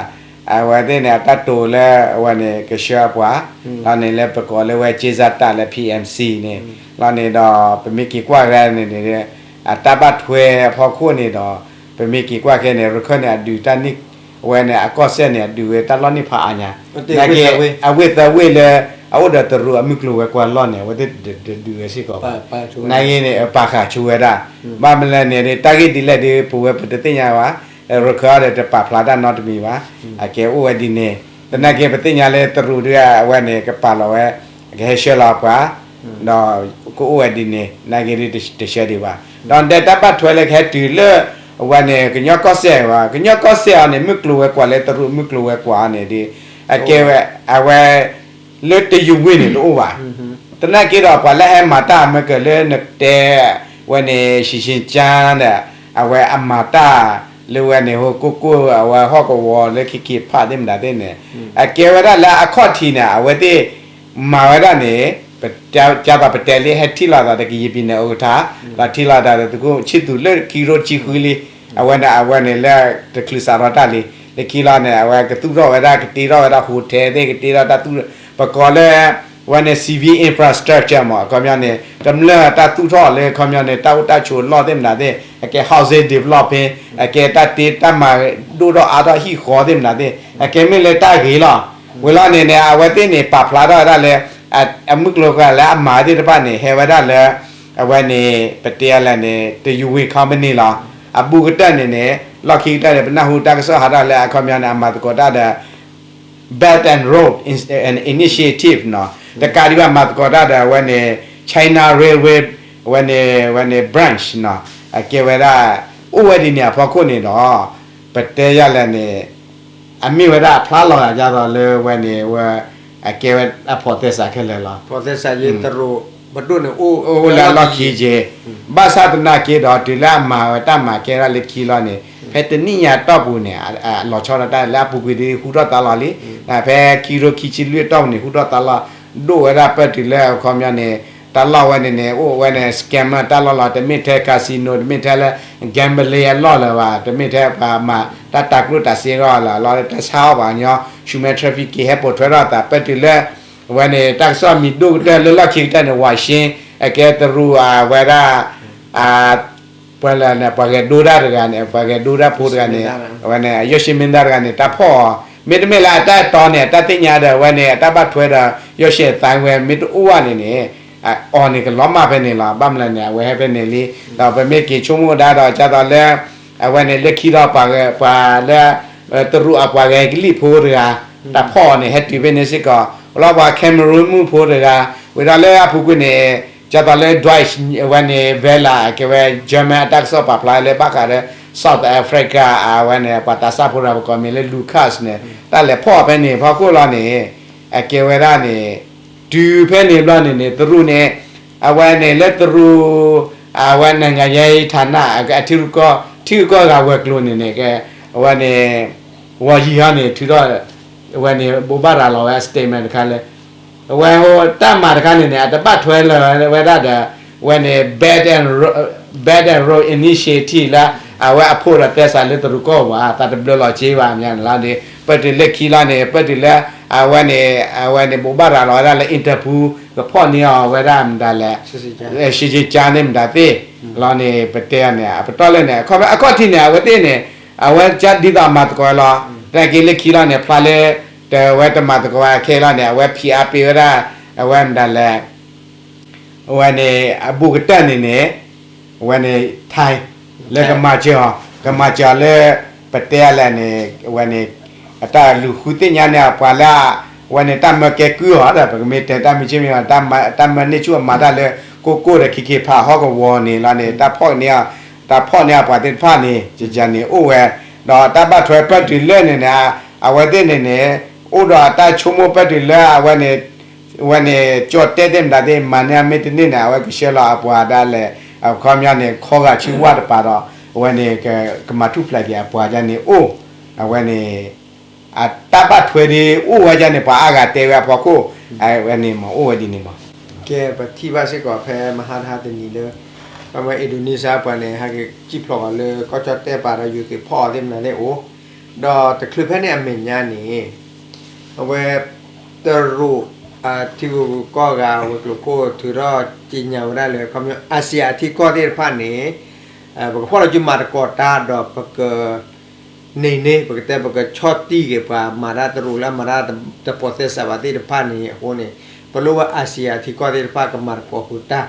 အဝဲသ့ၣ်န့ၣ် အတၢ်တိာ်လၢအဝဲန့ၣ် ကဆှၢအပှၤ လီၤန့ၣ်လၢပကိးလၢဝဲကၠ့စၢ်တၢ်လၢ PMC န့ၣ် လီၤန့ၣ်ဒီး ပမ့ၢ်က့ၤကွၢ်ဝဲန့ၣ် အတၢ်ဘၣ်ထွဲအဖီခိၣ်န့ၣ်ဒီး ပမ့ၢ်က့ၤကွၢ်ခဲန့ၣ် ရခၢၣ်န့ၣ် အဒုးတၢ်န့ၢ် အဝဲန့ၣ် အကီၢ်စဲၣ်န့ၣ် အဒုးဝဲတၢ်လီၢ်န့ၢ်ဖးအါညါ နာ်က့ အဝ့ၢ်သၢဝ့ၢ်လၢ အအိၣ်ဒီးတရူးအမုၢ်ကျိၤဝဲၤကွာ်လီၢ်န့ၣ် အဝဲသ့ၣ်တဒုးဝဲစ့ၢ်ကီးဘၣ်. နာ်က့န့ၣ် ပာ်ဃာ်ဆိဝဲဒၣ် ဘၣ်မနုၤလဲၣ်န့ၣ် တၢ်ဂ့ၢ်ဒ်လဲၣ်ဒီး ပဝဲပတသ့ၣ်ညါဘၣ်, ရခၢၣ်အံၤဒီးတပာ်ဖျါတၢ်နီတမံၤဘၣ်, အကဲအိၣ်ဝဲဒ်န့ၣ်, သနာ်က့ပသ့ၣ်ညါလၢတရူးဒ်အဝဲန့ၣ် ကပာ်လီၤဝဲ ကဟဲဆှၢလီၤပှၤ ဒီးကအိၣ်ဝဲဒ်န့ၣ် နာ်က့ဒ်တဆှၢဒံးဘၣ်, ဒီးဒဲတၢ်ဘၣ်ထွဲလၢကဟဲတုၤလၢ အဝဲန့ၣ် ကညီကီၢ်စဲၣ်ဘၣ်, ကညီကီၢ်စဲၣ်အံၤန့ၣ် မုၢ်ကျိၤဝဲၤကွာ်လၢတရူးမုၢ်ကျိၤဝဲၤကွာ်အံၤန့ၣ်ဒီး အကဲဝဲ အဝဲ လၢတယုဝ့ၢ်န့ၣ်တအိၣ်ဘၣ်. သနာ်က့ဒီးပှၤလၢဟဲမၤတၢ်မ့ၢ်ကလၢနတဲ ဝဲန့ၣ် ရှံၣ်ရှ့ၣ်ကၠါဒီး အဝဲအမၤတၢ် လၢဝဲန့ၣ် ဟိကိၣ်ကိၣ် အဝဲဟီၣ်ကဝီၤလၢခံခံဖးသ့ၣ်မတၤသ့ၣ်န့ၣ် အကဲဝဲဒၣ်လၢအခီၣ်ထံးန့ၣ် အဝဲသ့ၣ် မၤဝဲဒၣ်န့ၣ် ကၢ်သိးပတဲလံ ဟဲထံၣ်လိာ်သးဒီးကယံာ်ပံၤန့ၣ် အကထါ ဒီးထံၣ်လိာ်သးဒီးသုးခိၣ်ဆံၣ်သူးလၢခံကထိတဆံဃုလံ, အဝဲန့ၣ် အဝဲန့ၣ်လၢတချုးစးထီၣ်တၢ်လံ, လၢခံလီၤန့ၣ် အဝဲကသူၣ်ထီၣ်ဝဲဒၣ် ကတ့ထီၣ်ဝဲဒၣ် hotel သ့ၣ် ကတ့ထီၣ်တၢ်သူၣ် ပကိးလၢ ဝဲန့ၣ် civil infrastructure မ့ၢ် အခီပညီန့ၣ် ကမျၢၢ်တၢ်သူၣ်ထီၣ်လၢအခီပညီန့ၣ် တၢ်အိၣ်တၢ်ဆိးလီၢ်သ့ၣ်မတၤသ့ၣ် အကဲ housing development အကဲတၢ်တ့တၢ်မၤဒိၣ်ထီၣ်အါထီၣ်ဟံၣ်ဃီသ့ၣ်မတၤသ့ၣ် အကဲမ့ၢ်လၢတၢ်ဂ့ၤလီၤ. ဝံၤလီၤန့ၣ်န့ၣ် အဝဲသ့ၣ်န့ၣ် ပာ်ဖျါထီၣ်ဝဲဒၣ်လၢ အမုၢ်ကျိၤဝဲၤကွာ်လၢအမၤသ့ၣ်တဖၣ်န့ၣ် ဟဲဝဲဒၣ်လၢ အဝဲန့ၣ် ပတဲလဲၣ်န့ၣ် တယုဝ့ၢ် company လီၤ. အဘူးကတၢၢ်န့ၣ်န့ၣ် လီၢ်ခံကတၢၢ်န့ၣ် ပနၢ်ဟူတၢ်ကစီၣ်ဟးထီၣ်လၢအခီပညီန့ၣ် အမၤသကိးတၢ်ဒီး Belt and Road Initiative နီၤ, တကးဒံးဘၣ်မၤသကိးတၢ်ဒီးအဝဲန့ၣ် China Railway အဝဲန့ၣ် အဝဲန့ၣ် branch နီၤ, အကဲဝဲဒၣ် အိၣ်ဝဲဒ်န့ၣ်အဖီခိၣ်န့ၣ်ဒီး ပတဲယၤလဲၣ်န့ၣ် အမ့ၢ်ဝဲဒၣ်အဖျါလီၤဂာ်ဒ်သိးလၢဝဲန့ၣ် ဝဲ အကဲဝဲအဖိးသဲစးခဲလၢာ်လီၤ. အိၣ်လၢအလီၢ်ခံက့ၤ, ဘၣ်ဆၣ်သနာ်က့ဒီး တုၤလၢအမၤဝဲတၢ်မၤကဲထီၣ်လၢခံလီၤန့ၣ် ဖဲတနံၣ်ညါတီၢ်ပူၤန့ၣ် အလီၤဆီဒၣ်တၢ်လၢအပူၤကွံာ်ဒ်ဟူထီၣ်သါလီၤလံ. ဖဲခံကထိခံဆံလွံၢ်အတီၢ်ပူၤန့ၣ် ဟူထီၣ်သါလီၤ ဒိၣ်ဝဲဒၣ်ပၢၢ်တုၤလၢအခီပညီန့ၣ် တၢ်လီၢ်ဝဲန့ၣ်န့ၣ် အိၣ်ဝဲန့ၣ် scammer တၢ်လီၢ်လီၤ, တမ့ၢ်ထဲ casino, တမ့ၢ်ထဲလၢ gambling အလီၢ်လၢၤဘၣ်, တမ့ၢ်ထဲပှၤမၤတၢ်တၤကျိၣ်တၤစ့အလီၢ်လၢၤ, လီၤလၢတၢ်ဆါအီၣ်ပှၤကညီ human trafficking ဟဲပိာ်ထွဲထီၣ်အသး ပၢၢ်တုၤလၢ အဝဲန့ၣ် တၢ်ကစီၣ်မံၤဒိၣ်ကတၢၢ်လၢလီၢ်ခံကတၢၢ်န့ၣ် ဝၤရှ့ အကဲတရူးအဝဲဒၣ် ပှၤလၢန့ၣ် ပှၤဂဲၤဒိတၢ်တဂၤန့ၣ် ပှၤဂဲၤဒိတၢ်ဖိတဂၤန့ၣ် အဝဲန့ၣ် ယီၢ်ၡ့မ့ၢ်သၣ်တဂၤန့ၣ် တၢ်ဖီၣ်အီၤ, မ့တမ့ၢ်လၢအတၢ်အဲၣ်တီန့ၣ် အတၢ်သ့ၣ်ညါဒီး အဝဲန့ၣ် အတၢ်ဘၣ်ထွဲဒီး ယီၢ်ၡ့သးဝဲ မ့ၢ်တအိၣ်ဘၣ်န့ၣ်န့ၣ် အီၤန့ၣ်ကလီၤမၢ်ဖဲန့ၣ်လီၤ. ဘၣ်မနုၤလဲၣ်န့ၣ် အဝဲဟဲဖဲန့ၣ်လံ. ဒီးပမ့ၢ်က့ၤဆိကမိၣ်ဒၣ်ဒီး ဒ်သိးလၢ အဝဲန့ၣ် လၢခံဒီးပှၤလၢ တရူးအပှၤဂဲၤကလံၣ်ဖိတဂၤ တၢ်ဖီၣ်အီၤန့ၣ် ဟဲတုၤဖဲန့ၣ်စ့ၢ်ကီး, လီၤပှၤ Cameroon မုၣ်ဖိတဂၤ, ဝံၤဒီးလၢအပူၤကွံာ်န့ၣ် ဒ်သိးလၢ Deutsche အဝဲန့ၣ် Welle အကဲဝဲ German အတၢ်ကစီၣ်ပာ်ဖျါလၢဘၣ်ဃးဒီး South Africa အဝဲန့ၣ် ပှၤသးစၢ်ဖိတဂၤ ပကိးမံၤလၢ Lucas န့ၣ် တၢ်လဲၤဖီၣ်အီၤဖဲန့ၣ် ဖီခိၣ်လီၤန့ၣ် အကဲဝဲဒၣ်န့ၣ် တုၤဖဲန့ၣ်ဘျီန့ၣ်န့ၣ် တရူးန့ၣ် အဝဲန့ၣ်လၢတရူး အဝဲ နိုင်ငံရေးဌာန အထံရူၢ်ကီၢ် ထံရူၢ်ကီၢ်ဂၤဝဲၤကျိၤန့ၣ်န့ၣ် ကဲ အဝဲန့ၣ် ဝီၤယံၤဟီန့ၣ် ထုးထီၣ် အဝဲန့ၣ် ဘိးဘၣ်ရၤလီၤဝဲ statement တခါလၢ အဝဲတၢ်မၤတခါန့ၣ်န့ၣ် အတဘၣ်ထွဲလၢၤဝဲဒၣ်ဒီး အဝဲန့ၣ် Belt and Road Initiative လၢ အဝဲအဖိးဒီးသဲစးလၢတရူးကီၢ်ပူၤ သးတဘျၢလီၤက့ဘၣ်မးန့ၣ်လီၤန့ၣ် ပၢၢ်တုၤလၢခံလီၤန့ၣ် ပၢၢ်တုၤလၢ အဝဲန့ၣ် အဝဲန့ၣ် ဘိးဘၣ်ရၤလီၤဝဲဒၣ်လၢ Interpol ကဖီၣ်န့ၢ်အီၤဝဲဒၣ်မတၤလဲၣ် ရှင်းရှင်းကြားန့ၣ်မတၤသ့ၣ် လီၤန့ၣ် ပတဲအီၤန့ၣ် အပတီၢ်လၢန့ၣ် အခီပညီအခီၣ်ထံးန့ၣ် အဝဲသ့ၣ်န့ၣ် အဝဲဒ်သိးမၤသကိးဝဲလီၤ သနာ်က့လၢခံလီၤန့ၣ် ဖျါလၢ တဝဲတမၤသကိးဝဲခဲလီၤန့ၣ် အဝဲဖံးအါပ့ၤဝဲဒၣ် အဝဲမတၤလဲၣ် အဝဲန့ၣ် အဘူးကတၢၢ်န့ၣ်န့ၣ် အဝဲန့ၣ် Thai လၢကမၤစၢၤအီၤ ကမၤစၢၤအီၤလၢ ပတဲအီၤလဲၣ်န့ၣ် အဝဲန့ၣ် အတၢ်လူၤဃုသ့ၣ်ညါန့ၢ်အပှၤလၢ အဝဲန့ၣ် တၢ်မၢကဲကုၢ်အီၤဒီး ပကမ့ၢ်တဲတၢ်မ့ၢ်ဆ့ၣ်မ့ၢ်အီၤ တၢ်မၢန့ၢ်ဆူၣ်အမၤတၢ်လၢ ကိၢ်ကိၢ်ဒီး ခံခံဖးဟီၣ်ကဝီၤန့ၣ်လီၤန့ၣ် တၢ်ဖီၣ်န့ၢ် တၢ်ဖီၣ်န့ၢ်အပှၤသ့ၣ်တဖၣ်န့ၣ် ကကန့ၣ်အိၣ်ဝဲ ဒီးတၢ်ဘၣ်ထွဲပၢၢ်တုၤလၢန့ၣ်န့ၣ် အဝဲသ့ၣ်န့ၣ်န့ၣ် အိၣ်ဒီးတၢ်ဆိကမိၣ်ပၢၢ်တုၤလၢအဝဲန့ၣ် အဝဲန့ၣ် ကၠီၣ်တဲၣ်သ့ၣ်မတၤသ့ၣ် မၤန့ၢ်မ့ၢ်တန့ၢ်န့ၣ် အဝဲကဆှၢလီၤအပှၤဒၣ်လဲာ် အခီပညီန့ၣ် ခီဂာ်ဆူဝၣ်တပၤဒီး အဝဲန့ၣ် ကမၤထူၣ်ဖျဲးက့ၤအပှၤဒ်န့ၣ်အိၣ် အဝဲန့ၣ် အတၢ်ဘၣ်ထွဲဒ်အိၣ်ဝဲဒ်န့ၣ် ပှၤအါဂၤတဲဝဲအဖီခိၣ် အဝဲန့ၣ်မ့ၢ်အိၣ်ဝဲဒ်န့ၣ်မး ကဲ ပထံၣ်ဘၣ်စ့ၢ်ကီးဖဲမဟါတဟါတနံၤလၢ ပမ့ၢ် Indonesia ပှၤန့ၣ် ဟဲက့ၤစံၣ်ဖျိးအီၤလၢ ကီၢ်ကၠီၣ်တဲၣ်ပၤဒီး ယိၤသုးဖီၣ်အီၤသ့ၣ်မနုၤသ့ၣ်အိၣ် ဒီးတချုးဖဲန့ၣ်အမဲာ်ညါန့ၣ် အဝဲ တရူး ထံဂုၤကီၢ်ဂၤ ဝဲၤကျိၤခိၣ် ထုးထီၣ်ကြေညာဝဲဒၣ်လၢ ခီပညီ အာဆီယံအထံကီၢ်သ့ၣ်တဖၣ်န့ၣ် ပကဖီၣ်လီၤစုမၤသကိးတၢ်ဒီးပက န့ၢ်န့ၢ် ပကတဲ ပကဆီၣ်တံၢ်က့ၤပှၤမၤတၢ်တရူးလၢအမၤတၢ်တဖိးသဲစးဘၣ်သ့ၣ်တဖၣ်န့ၣ်အဃိန့ၣ် ပလိၣ်ဝဲ အာဆီယံအထံကီၢ်သ့ၣ်တဖၣ်ကမၤသကိးဃုာ်တၢ်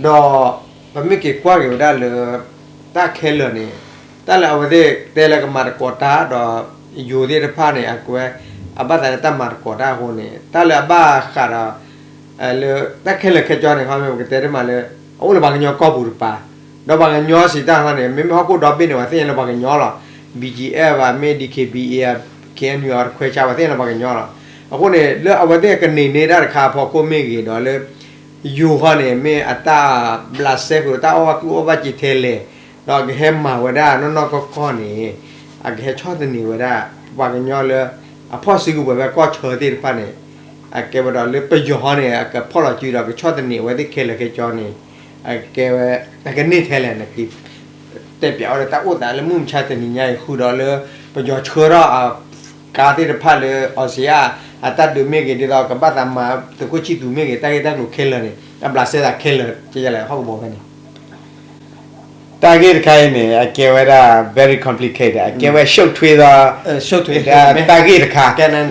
ဒီး ပမ့ၢ်က့ၤကွၢ်က့ၤဝဲဒၣ်လၢ တၢ်ခဲလၢာ်န့ၣ် တၢ်လၢအဝဲသ့ၣ်တဲလၢကမၤသကိးတၢ်ဒီး ယိၤသ့ၣ်တဖၣ်န့ၣ် အကွဲ အဘၣ်သးလၢတၢ်မၤသကိးတၢ်အဃိန့ၣ် တၢ်လၢအဘၣ်ဃးဒီး လၢတၢ်ခဲလၢာ်ခဲဆ့န့ၣ် ခီမ့ၢ်ပကတဲတမံၤလၢ အအိၣ်လၢပှၤကညီကီၢ်ပူၤတပၤ ဒီးပှၤကညီစံးတၢ်ခီန့ၣ် မ့မ့ၢ်ဟီၣ်ခိၣ်ဒီဘ့ၣ်န့ၣ် ပှၤသ့ၣ်ညါလၢပှၤကညီလီၤ. ဘံၣ်ကၠံၣ်အဲၣ်ဘၣ် မ့ၢ် DKBA ဘၣ် KNU အတခွဲးဆါ ပှၤသ့ၣ်ညါလၢပှၤကညီလီၤ. အဃိန့ၣ် လၢအဝဲသ့ၣ်ကန့ၢ်န့ၢ်တၢ်တခါအဖီခိၣ်မ့ၢ်ဂ့ၤဒီးလၢ ယိၤခီန့ၣ် မ့ၢ်အတၢ်ဘျးစဲဃုာ်ဒီးတၢ်အီၣ်ဘၣ်ကျိၣ်အီၣ်ဘၣ်စ့ထဲလဲၣ် ဒီးကဟဲမၤဝဲဒၣ်နီၢ်နီၢ်ကီၢ်ကီၢ်န့ၣ် အကဟဲဆီၣ်သနံးဝဲဒၣ် ပှၤကညီလၢ အဖီၣ်စုကဝဲၤဖဲကီၢ်ဆၢသ့ၣ်တဖၣ်န့ၣ် အကဲဝဲဒီးလၢပယီၤဟီန့ၣ် အကဖီၣ်လီၤစုဒီးကဆီၣ်သနံးအဝဲသ့ၣ်ခဲလၢာ်ခဲဆ့န့ၣ် အကဲဝဲ အကန့ၢ်ထဲလဲၣ်န့ၣ် တဲပၠးဝဲဒီးတၢ်အိၣ်သးလၢမုၢ်မဆါတနံၤညါအံၤ ဃုာ်ဒီးလၢ ပယီၤဆှၢထီၣ်အ ကါသ့ၣ်တဖၣ်လၢ အီစံယါ အတၢ်ဒုးမ့ၢ်ဂ့ၤ ဒ်သိးကဘၣ်သးမၤသုးခိၣ်ဆံၣ်သူးမ့ၢ်ဂ့ၤ တၢ်ဂ့ၢ်တၢ်ကျိၤခဲလၢာ်န့ၣ် အဘျးစဲသးခဲလၢာ် ကလဲၣ်ဟီၣ်ကဝီၤဖဲန့ၣ် တၢ်ဂ့ၢ်တခါအံၤန့ၣ် အကဲဝဲဒၣ် very complicated အကဲဝဲရှုပ်ထွေးဒီး တၢ်ဂ့ၢ်တခါ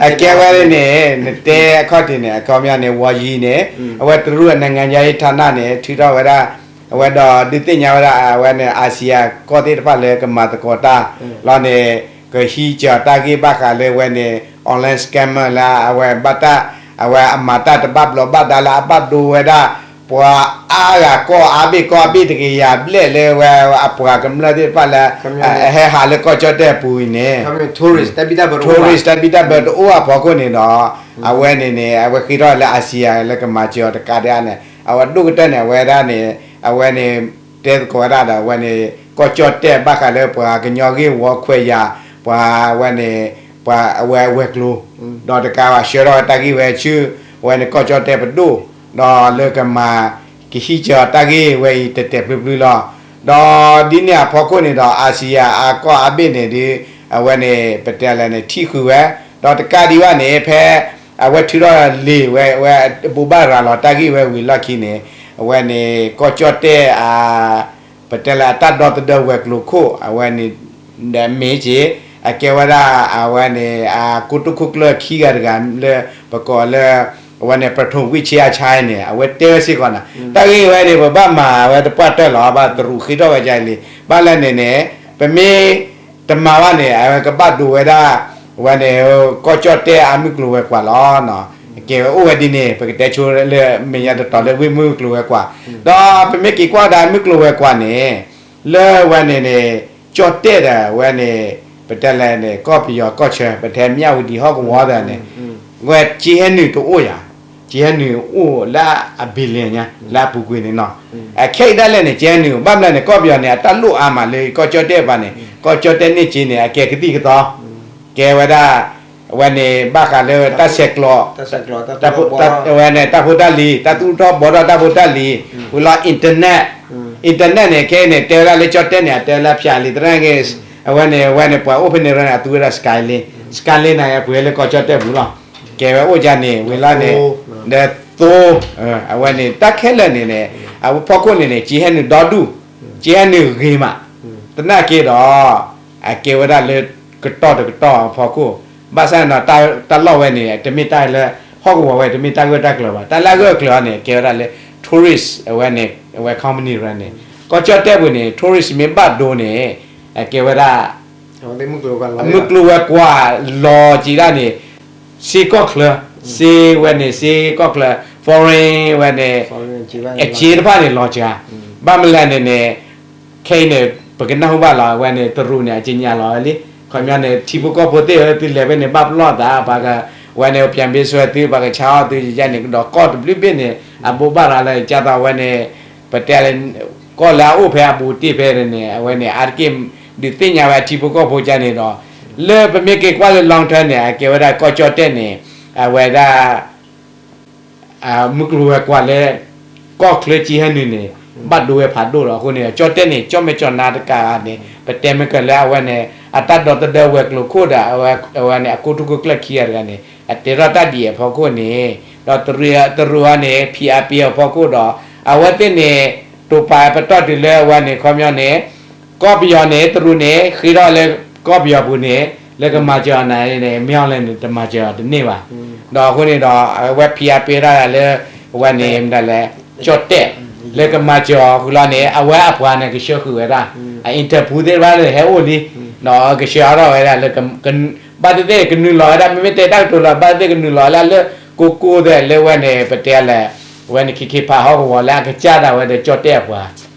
အကဲဝဲန့ၣ် နတဲအခီၣ်ထံးန့ၣ် အခီပညီန့ၣ် ဝီၤယံၤန့ၣ် အဝဲတရူးအ နိုင်ငံခြားရေးဌာန န့ၣ် ထုးထီၣ်ဝဲဒၣ် အဝဲဒီးဒုးသ့ၣ်ညါဝဲဒၣ် အဝဲန့ၣ် အာဆီယံကီၢ်သ့ၣ်တဖၣ်လၢကမၤသကိးတၢ် လီၤန့ၣ် ကဟံးစၢၤတၢ်ဂ့ၢ်ဘၣ်ဃးလၢဝဲန့ၣ် online scammer လၢအဝဲဘၣ်တၢ် အဝဲအမၤတၢ်တဘၣ်ဘျီးဘၣ်ဒါလၢအဘၣ်ဒိဝဲဒၣ် ပှၤအါဂၤကီၢ်အါဘ့ၣ်ကီၢ်အါဘ့ၣ်တကယၤဘျဲၣ်လၢဝဲအပှၤကမျၢၢ်သ့ၣ်တဖၣ်လၢ အဟဲဟးလၢကီၢ်ကၠီၣ်တဲၣ်အပူၤအံၤန့ၣ် tourist တၢ်ဘံၣ်တၢ်ဘၢတအိၣ်အဖီခိၣ်န့ၣ်ဒီး အဝဲန့ၣ်န့ၣ် အဝဲဃ့ထီၣ်လၢ Asia လၢကမၤစၢၤအီၤတကးဒံးန့ၣ် အဝဲဒိၣ်ကတၢၢ်န့ၣ် အဝဲဒၣ်န့ၣ် အဝဲန့ၣ် တဲသကိးဝဲဒၣ်ဒီး အဝဲန့ၣ် ကီၢ်ကၠီၣ်တဲၣ်ဘၣ်ဃးလၢပှၤကညီဂ့ၢ်ဝီခွဲးယာ် ပှၤအဝဲန့ၣ် ပှၤအဝဲဝဲၤကျိၤ ဒီးတကးဘၣ်ဆှၢထီၣ်ဝဲတၢ်ဂ့ၢ်ဝဲဆူ အဝဲန့ၣ်ကီၢ်ကၠီၣ်တဲၣ်ပဒိၣ် ဒီးလၢကမၤ ကဟံးစၢၤတၢ်ဂ့ၢ်ဝဲအံၤတဲာ်တဲာ်ဖျုဖျုလီၤ. ဒီးဒ်န့ၣ်အဖီခိၣ်န့ၣ်ဒီး Asia အကီၢ်အါဘ့ၣ်န့ၣ်ဒီး အဝဲန့ၣ် ပတဲလဲၣ်န့ၣ် ထံၣ်ဃုာ်ဝဲ ဒီးတကးဒံးဘၣ်န့ၣ် ဖဲ အဝဲထုးထီၣ်လံာ်ဝဲ အဝဲဘိးဘၣ်ရၤလီၤတၢ်ဂ့ၢ်ဝဲဝံၤလီၢ်ခံန့ၣ် အဝဲန့ၣ် ကီၢ်ကၠီၣ်တဲၣ်အ ပတဲလၢအတၢ်ဒီသဒၢဝဲၤကျိၤခိၣ် အဝဲန့ၣ် ဒီးမ့ၢ်က့ၤ အကဲဝဲဒၣ် အဝဲန့ၣ် အကိတိာ်ခိၣ်ကျၢၢ်ခံဂၤတဂၤလၢ ပကိးလၢ အဝဲန့ၣ် ပထူဝံၣ်ဆ့အါဆါန့ၣ် အဝဲတဲဝဲစ့ၢ်ကီးန့ၣ် တၢ်ဂ့ၢ်ဝဲန့ၣ် ပဘၣ်မၤဝဲသပှၢ်တၢၢ်လီၤ ဘၣ်တရူးဃ့ထီၣ်ဝဲဒ်အံၤလံ ဘၣ်လဲၣ်န့ၣ်န့ၣ် ပမ့ၢ် တမၤဘၣ်န့ၣ် အဝဲကဘၣ်ဒိဝဲဒၣ် အဝဲန့ၣ် ကီၢ်ကၠီၣ်တဲၣ်အမုၢ်ကျိၤဝဲၤကွာ်လီၤ. ကဲဝဲအိၣ်ဝဲဒ်န့ၣ် ပကတဲဆိလၢမဲာ်ညါတတီၤလၢဝ့ၢ်မုၢ်ကျိၤဝဲၤကွာ် ဒီးပမ့ၢ်က့ၤကွၢ်ဝဲဒၣ်မုၢ်ကျိၤဝဲၤကွာ်န့ၣ် လၢဝဲန့ၣ်န့ၣ် ကၠီၣ်တဲၣ်ဒီးဝဲန့ၣ် ပတဲလဲၣ်န့ၣ် ကီၢ်ပယီၤကီၢ်ဆၢ ပတဲမၠၣ်ဝတံၤဟီၣ်ကဝီၤဒီးန့ၣ် ဝဲကၠ့ဟဲနုာ်တအိၣ်ယၤ ကၠ့ဟဲနုာ်အိၣ်လၢအ billion ညါ လၢအပူၤကွံာ်န့ၣ်နီၤ အခဲအံၤဒၣ်လဲာ်န့ၣ် ကၠ့ဟဲနုာ် ဘၣ်မနုၤလဲၣ်န့ၣ် ကီၢ်ပယီၤန့ၣ် အတၢ်လိၣ်အါမးလၢကီၢ်ကၠီၣ်တဲၣ်ပၤန့ၣ် ကီၢ်ကၠီၣ်တဲၣ်န့ၢ်ကၠ့န့ၣ် အကဲကသံၣ်ကသီ ကဲဝဲဒၣ် အဝဲန့ၣ် ဘၣ်ဃးလၢတၢ်ဆဲးကျိး အဝဲန့ၣ် တၢ်ဖိတၢ်လံၤ တၢ်သူၣ်ထီၣ်ဘှီထီၣ်တၢ်ဖိတၢ်လံၤ ဝံၤလီၤ internet internet န့ၣ် ခဲအံၤန့ၣ် တဲဝဲဒၣ်လၢကၠီၣ်တဲၣ်န့ၣ် အတဲဝဲလၢဖၠးလံ သရၣ်ဂ့ၢ် အဝဲန့ၣ် အဝဲန့ၣ် ပှၤအိၣ်ဖဲန့ၣ်ရၢန့ၣ် အသူဝဲဒၣ် Skylink Skylink န့ၣ် အပှ့ၤလၢကီၢ်ကၠီၣ်တဲၣ်ပူၤလီၤ ကဲဝဲအိၣ်ကၠၢန့ၣ် ဝံၤလီၤန့ၣ် ဒီးသိ အဝဲန့ၣ် တၢ်ခဲလၢာ်န့ၣ်န့ၣ် အဖီခိၣ်န့ၣ်န့ၣ် ကၠ့ဟဲနုာ်ဒီဒူၣ် ကၠ့ဟဲနုာ်ဂ့ၤမး သနာ်က့ဒီး အကဲဝဲဒၣ်လၢ ကတီၢ်တကတီၢ်အဖီခိၣ် ဘၣ်ဆၣ်န့ၣ်ဒီး တၢ်လီၢ်ဝဲန့ၣ် တမ့ၢ်တၢ်လၢ ဟီၣ်ကဝီၤဝဲ တမ့ၢ်တၢ်ဂၢၢ်တၢ်ကျၢၤဘၣ် တၢ်လၢအဂၢၢ်အကျၢၤန့ၣ် အကဲဝဲဒၣ်လၢ tourist အဝဲန့ၣ် အဝဲ company ရၢန့ၣ် ကီၢ်ကၠီၣ်တဲၣ်ပူၤန့ၣ် tourist မ့ၢ်ဘၣ်ဒိန့ၣ် အကဲဝဲဒၣ် မုၢ်ကျိၤဝဲၤကွာ်လီၤက့ၤဒၣ်န့ၣ် စ့ကီၢ်ချၢ စ့ဝဲန့ၣ် စ့ကီၢ်ချၢ foreign ဝဲန့ၣ် အကၠ့တဖၣ်န့ၣ်လီၤကၢ် ဘၣ်မနုၤလဲၣ်န့ၣ်န့ၣ် ခဲအံၤန့ၣ် ပကနၢ်ဟူဘၣ်လီၤ အဝဲန့ၣ် တရူးန့ၣ် အကံးညာ်လီၤဝဲလံ ခီပညီန့ၣ် ထံဖိကီၢ်ဖိသ့ၣ်ဧၢ သုလဲၤဖဲန့ၣ် ဘၣ်ပလီၢ်သး ပှၤက အဝဲန့ၣ် ပၠးဘ့စွဲသု ပှၤကဆါအီၣ်သုယန့ၣ် ကဒီးကီၢ်တဘျုးဘ့ၣ်န့ၣ် အဘိးဘၣ်ရၤလၢ ကၢ်သိးဝဲန့ၣ် ပတဲလၢ ကီၢ်လၢအအိၣ်ဖဲအဘူးတ့ၢ်ဖဲန့ၣ် အဝဲန့ၣ် အါတက့ၢ် ဒုးသ့ၣ်ညါဝဲအထံဖိကီၢ်ဖိကၢ်န့ၣ်ဒီး လၢပမ့ၢ်က့ၤကွၢ်လၢ long term န့ၣ် အကဲဝဲဒၣ်ကီၢ်ကၠီၣ်တဲၣ်န့ၣ် အဝဲဒၣ် မုၢ်ကျိၤဝဲၤကွာ်လၢ ကီၢ်ချၢကၠ့ဟဲနုာ်န့ၣ် ဘၣ်ဒိဝဲဖးဒိၣ်လီၤအဃိန့ၣ် ကၠီၣ်တဲၣ်န့ၣ် ကၠီၣ်မဲာ်ကၠီၣ်နါတကးန့ၣ် ပတဲမ့ၢ်ကလၢအဝဲန့ၣ် အတၢ်ဒီသဒၢဝဲၤကျိၤခိၣ်ဒီး အဝဲန့ၣ် အကိတိာ်ခိၣ်ကျၢၢ်ခံဂၤတဂၤန့ၣ် အတဲထီၣ်တၢ်ဒ်အံၤအဖီခိၣ်န့ၣ် ဒီးတရူးအံၤန့ၣ် ဖိအားပေး အဖီခိၣ်ဒီး အဝဲသ့ၣ်န့ၣ် တိာ်ပာ်ပတီၢ်တုၤလၢအဝဲန့ၣ် ခီပညီန့ၣ် ကီၢ်ပယီၤန့ၣ် တရူးန့ၣ် ဃ့ထီၣ်လၢကီၢ်ပယီၤပူၤန့ၣ် လၢကမၤစၢၤအီၤန့ၣ် မ့ၢ်အီၤလဲၣ်န့ၣ် တမၤစၢၤအီၤတန့ၢ်ဘၣ်. ဒီးအဃိန့ၣ်ဒီး အဝဲဖိအားပေးဒၣ်လၢ အဝဲန့ၣ် မတၤလဲၣ် ကၠီၣ်တဲၣ် လၢကမၤစၢၤအီၤဃုာ်လီၤန့ၣ် အဝဲအပှၤန့ၣ် ကဆှၢဃုာ်ဝဲဒၣ် အ interpol သ့ၣ်တဖၣ်န့ၣ် ဟဲအိၣ်လံ ဒီးကဆှၢအါထီၣ်ဝဲဒၣ်လၢ ဘၣ်သ့ၣ်သ့ၣ်ကနုာ်လီၤဝဲဒၣ် မ့မ့ၢ်တဲတၢ်ကတိၤလီၤ ဘၣ်သ့ၣ်သ့ၣ်ကနုာ်လီၤဝဲဒၣ်လၢ ကိးကိးသဲးလၢဝဲန့ၣ် ပတဲလဲၣ် အဝဲန့ၣ် ခ့ခ့ဖးဟီၣ်ကဝီၤလၢအကစၢ်ဒၣ်ဝဲဒီးကၠီၣ်တဲၣ်အပှၤ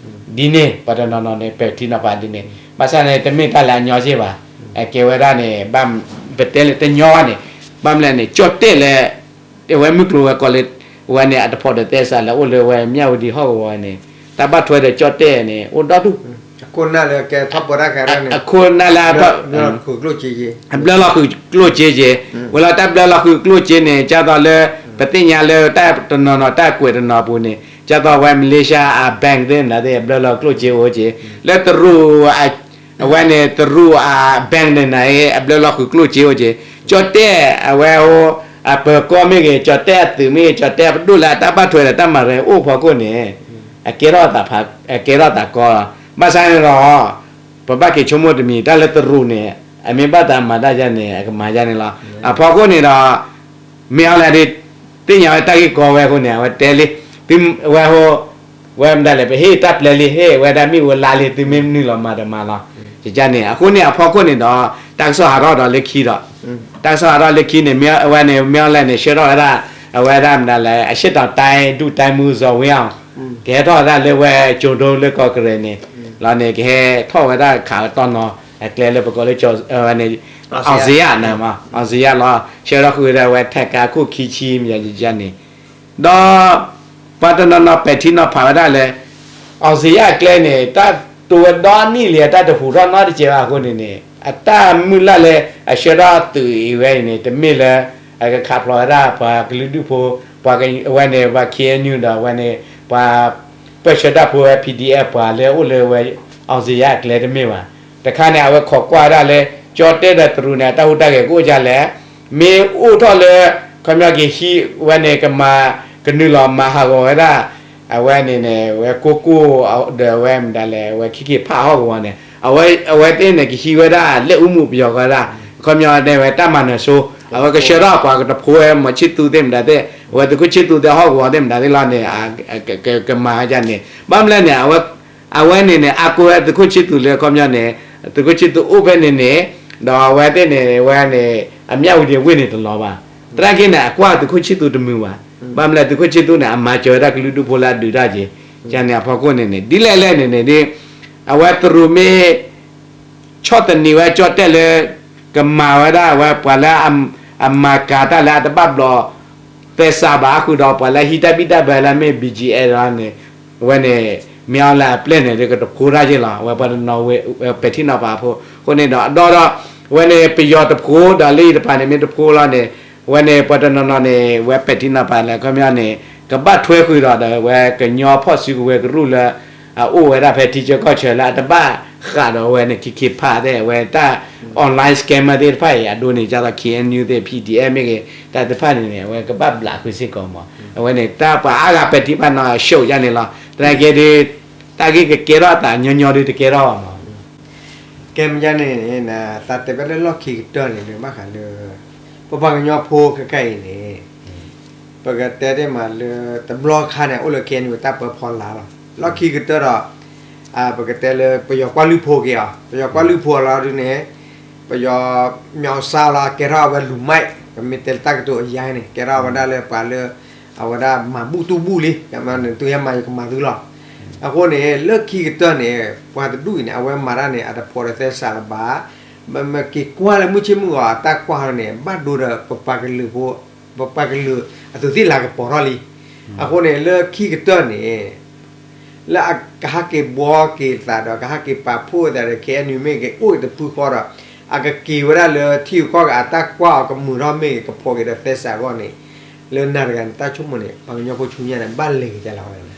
ဒ်န့ၣ် ပှၤတနီၤနီၤန့ၣ် ပဲာ်ထံနီၤဖးဒ်န့ၣ် ဘၣ်ဆၣ်န့ၣ် တမ့ၢ်တၢ်လၢအညီစ့ၢ်ဘၣ်. အကဲဝဲဒၣ်န့ၣ် ပတဲလၢတညီဘၣ်န့ၣ် ဘၣ်မနုၤလဲၣ်န့ၣ် ကၠီၣ်တဲၣ်လၢ အဝဲမုၢ်ကျိၤဝဲၤကွာ်လၢ အဝဲန့ၣ် အတဖိးတသဲစးလၢအိၣ်လၢဝဲမၠၣ်ဝတံၤဟီၣ်ကဝီၤန့ၣ် တၢ်ဘၣ်ထွဲဒီးကၠီၣ်တဲၣ်န့ၣ် အိၣ်ဒီဒူၣ် အခိၣ်နၢ်လၢ အဘျၢလီၤဃုာ်ကျိၣ်စ့က့ၤ ဝဲလီၤတၢ်ဘျၢလီၤဃုာ်ကျိၣ်စ့က့ၤန့ၣ် ဒ်သိးလၢ ပသ့ၣ်ညါလၢတၢ်တနီၤနီၤ တၢ်ကွဲးတနီၤပူၤန့ၣ် ဒ်သိးဝဲ Malaysia အ bank သ့ၣ်န့ၣ် အဘျၢလီၤကျိၣ်စ့အိၣ်က့ၤ လၢတရူး အဝဲန့ၣ် တရူးအ bank န့ၣ်န့ၣ် အဘျၢလီၤဃုာ်ကျိၣ်စ့အိၣ်က့ၤ ကၠီၣ်တဲၣ် အဝဲ အပၢၤကီၢ်မ့ၢ်ဂ့ၤ ကၠီၣ်တဲၣ်အသုးမ့ၢ်ဂ့ၤ ကၠီၣ်တဲၣ်အပဒိၣ်လၢအတၢ်ဘၣ်ထွဲဒီးတၢ်မၤရဲအိၣ်ဖီခိၣ်န့ၣ် အကဲထီၣ်သးဖး အကဲထီၣ်သးကီလီၤ. ဘၣ်ဆၣ်န့ၣ်ဒီး ပဘၣ်က့ၤဆိကမိၣ်တမံၤ တၢ်လၢတရူးန့ၣ် အမ့ၢ်ဘၣ်သးမၤတၢ်ယါန့ၣ် အကမၤယါန့ၣ်လီၤ. အဖီခိၣ်န့ၣ်ဒီး မ့ၢ်အီၤလဲၣ်ဒ် သ့ၣ်ညါဝဲတၢ်ဂ့ၢ်ကီဝဲအဃိန့ၣ် အဝဲတဲလံ သုဝဲဟိ ဝဲမတၤလဲၣ် ပဟ့ၣ်တၢ်ပျဲလံ ဟ့ၣ်ဝဲဒၣ်မ့ၣ်အူလါလံ သုမ့ၢ်နုာ်လီၤမၤဒီးမၤလီၤ. န့ၣ် အဃိန့ၣ်အဖီခိၣ်န့ၣ်ဒီး တၢ်ကစီၣ်ဟးထီၣ်ဒီးလၢခံဒီး တၢ်ကစီၣ်ဟးထီၣ်လၢခံန့ၣ် အဝဲန့ၣ် မ့ၢ်အီၤလဲၣ်န့ၣ် ဆှၢထီၣ်ဝဲဒၣ် အဝဲဒၣ်မတၤလဲၣ် အရှေ့တောင်တိုင်း ဒုတိုင်းမှူး ဇော်ဝင်းအောင် ကဟဲထီၣ်ဝဲဒၣ်လၢဝဲကၠိၤဒိလၢကီၢ်ကရ့ၣ်န့ၣ် လီၤန့ၣ် ကဟဲထီၣ်ဝဲဒၣ်ခးတီၢ်နီၤ အကျဲလၢပကိးလၢ အောင်ဇေယျန့ၣ် အောင်ဇေယျလီၤ ဆှၢထီၣ်ဃုာ်ဝဲဒၣ်ဝဲ ထံကါခိၣ်ခံဆံမယၤန့ၣ် ဒီး ပှၤတနီၤနီၤပဲာ်ထံနီၤဖးဝဲဒၣ်လၢ အောင်ဇေယျအကျဲန့ၣ် တၢ်တိဝဲဒီနံၣ်လံ အတၢ်တဟူးထီၣ်နီတစဲးဘၣ်အဃိန့ၣ်န့ၣ် အတၢ်မုၢ်လၢ်လၢ အဆှၢထီၣ်သုးအံၤဝဲအံၤန့ၣ် တမ့ၢ်လၢ အကခးဖျိးဝဲဒၣ်ပှၤကလုာ်ဒူၣ်ဖိ ပှၤဝဲန့ၣ် ပှၤ K N U ဒီးဝဲန့ၣ် ပှၤ ပၢၢ်ဆၢတၢ်ဖိဝဲ P D F ပှၤလၢအိၣ်လၢဝဲ အောင်ဇေယျအကျဲတမ့ၢ်ဘၣ်. တခါန့ၣ် အဝဲခိးကွၢ်ဝဲဒၣ်လၢ ကၠီတဲဒီးတရူးန့ၣ် အတၢ်ဟူးတၢ်ဂဲၤကအိၣ်ဒ်လဲၣ် မ့ၢ်အိၣ်ထီၣ်လၢ ခီပညီက့ၤဟံးဝဲန့ၣ် ကမၤ ကနုာ်လီၤမၤဟးဂီၤဝဲဒၣ် အဝဲန့ၣ်န့ၣ် ဝဲကိၢ်ကိၢ် ဒီးဝဲမတၤလဲၣ် ဝဲခံက့ၤဖးဟီၣ်ကဝီၤန့ၣ် အဝဲသ့ၣ်န့ၣ် ကဟံးဝဲဒၣ်လၢအူမူးပယီၤကီးဒၣ် ခီပညီန့ၣ်ဝဲတၢ်မၤနၢၤဆိ အဝဲကဆှၢထီၣ်ပှၤကတဖိဝဲ မီၤဆံၣ်သူသ့ၣ်မတၤသ့ၣ် အဝဲသုးခိၣ်ဆံၣ်သူသ့ၣ်ဟီၣ်ကဝီၤသ့ၣ်မတၤသ့ၣ်လီၤန့ၣ် ကမၤဝဲဒ်န့ၣ် ဘၣ်မနုၤလဲၣ်န့ၣ် အဝဲန့ၣ်န့ၣ် အါကိးဝဲသုးခိၣ်ဆံၣ်သူလၢခီပညီန့ၣ် သုးခိၣ်ဆံၣ်သူအိၣ်ဖဲန့ၣ်န့ၣ် ဒီးအဝဲသ့ၣ်န့ၣ် ဝဲန့ၣ် အမၠၣ်ဝံၤဒံးဝ့ၢ်န့ၣ်တလီၤဘၣ်. သနာ်က့န့ၣ် အကွၢ်သုးခိၣ်ဆံၣ်သူတမုာ်ဘၣ်. ဘၣ်မနုၤလဲၣ် သုးခိၣ်ဆံၣ်သူန့ၣ် အမၤစၢၤဝဲဒၣ်ကလုာ်ဒူၣ်ဖိလၢအဒုးတၢ်က့ၤ န့ၣ်အဖီခိၣ်န့ၣ်န့ၣ် ဒ်လဲၣ်လဲၣ်န့ၣ်န့ၣ် အဝဲတရူးမ့ၢ် ဆီၣ်သနံးဝဲကၠီတဲလၢ ကမၤဝဲဒၣ်ဝဲပှၤလၢ အမၤကၤတၢ်လၢအတဘၣ်ဘျီ သဲစးဘၣ်အဃုာ်ဒီး ပှၤလၢဟံးတၢ်ဘံၣ်တၢ်ဘၢလၢမ့ၢ် B G F ဒီးန့ၣ် ဝဲန့ၣ် မ့ၢ်အီၤလၢအပျဲၢ်န့ၣ် ကတဖိတၢ်က့ၤလီၤ. အဝဲပှၤတနီၤဝဲပဲာ်ထံနီၤဖးအဖိ အဃိန့ၣ်ဒီး အဒီဒီး ဝဲန့ၣ်ပယီၤတဖိဒီးလၢအံၤတဖၣ်န့ၣ် မ့ၢ်တဖိလီၤန့ၣ် ဝဲန့ၣ်ပှၤတနီၤနီၤန့ၣ် ဝဲပဲာ်ထံနီၤဖးလၢခီပညီန့ၣ် ကဘၣ်ထွဲဃုာ်ဒီးဒီးဝဲကညီဖီၣ်စုကဝဲၤကရူၢ်လၢ အအိၣ်ဝဲဒၣ်ဖဲထံဆၢကီၢ်ဆၢလၢအတဘၣ်ဃးဒီးဝဲန့ၣ် ခံခ့ဖးသ့ၣ် အဝဲတၢ် online scammer သ့ၣ်တဖၣ်အံၤ အဒိန့ၣ် ဒ်သိး K N U သ့ၣ် P D F မ့ၢ်ဂ့ၤ တၢ်သ့ၣ်တဖၣ်န့ၣ်န့ၣ် အဝဲကဘၣ်ဘျးဃုာ်စ့ၢ်ကီးမး အဝဲန့ၣ် တၢ်ပှၤအါဂၤပဲာ်ထံနီၤဖး show ဒ်န့ၣ်လီၤ. သနာ်က့ဒီး တၢ်ဂ့ၢ်ကကဲထီၣ်အသးညီညီဒီးတကဲထီၣ်ဘၣ်မး ကဲမ့ၢ်ဒ်န့ၣ်န့ၣ် သးတဲဖဲလၢလီၢ်ခံကတၢၢ်န့ၣ် ဘၣ်ဃးလၢ ပပှၤကညီဖိခဲခါအံၤန့ၣ် ပကတဲတ့ၢ်မးလၢ တဘျီခါန့ၣ် အိၣ်လၢ K N U တၢ်ပၢဖီလာ်လီၤ. လီၢ်ခံကတၢၢ်ဒီး ပကတဲလၢပယီၤကွၢ်လုၢ်ဖိက့ၤအီၤ ပယီၤကွၢ်လုၢ်ဖိအီၤလီၤဒ်န့ၣ် ပယီၤမၠီၣ်စၢ်လီၤ ကဲထီၣ်အဝဲလူၤမး ပမ့ၢ်တဲလၢတၢ်ကတိၤအယါန့ၣ် ကဲထီၣ်ဝဲဒၣ်လၢပှၤလၢ အဝဲဒၣ်မၤဘူၣ်တူၢ်ဘူၣ်လံ သုဟဲမၤယကမၤသုလီၤ. အဃိန့ၣ် လၢခံကတၢၢ်န့ၣ် ပှၤတဒူၣ်အံၤန့ၣ် အဝဲမၤတၢ်န့ၣ် အတဖိးဒီးသဲစးလၢၤဘၣ် မ့ၢ်က့ၤကွၢ်လၢမုၢ်ဆ့ၣ်မုၢ်ဂီၤအတၢ်ကွၢ်န့ၣ် ဘၣ်ဒိဒီးပပှၤကလုာ်ဖိ ပပှၤကလုာ်အသုးသ့ၣ်လၤကပီၤထီၣ်လံ. အဃိန့ၣ် လၢခံကတၢၢ်န့ၣ် လၢအကဟးက့ၤဘှီက့ၤသးဒီး ကဟးက့ၤပာ်ဖှိၣ်သးဒီး K N U မ့ၢ်ဂ့ၤ အိၣ်တဖုဃီဒီး အကက့ၤဝဲဒၣ်လၢထံဂုၤကီၢ်ဂၤအတၢ်ကွၢ်အီၤကမုာ်ထီၣ်မ့ၢ်ဂ့ၤ ကဖိးက့ၤဒီးသဲစးအဂီၢ်န့ၣ် လၢနၤတဂၤန့ၣ် တၢ်ဆိကမိၣ်န့ၣ် ပှၤကညီဖိဆူညါန့ၣ် ဘၣ်လဲၤက့ၤကလဲၤဝဲန့ၣ်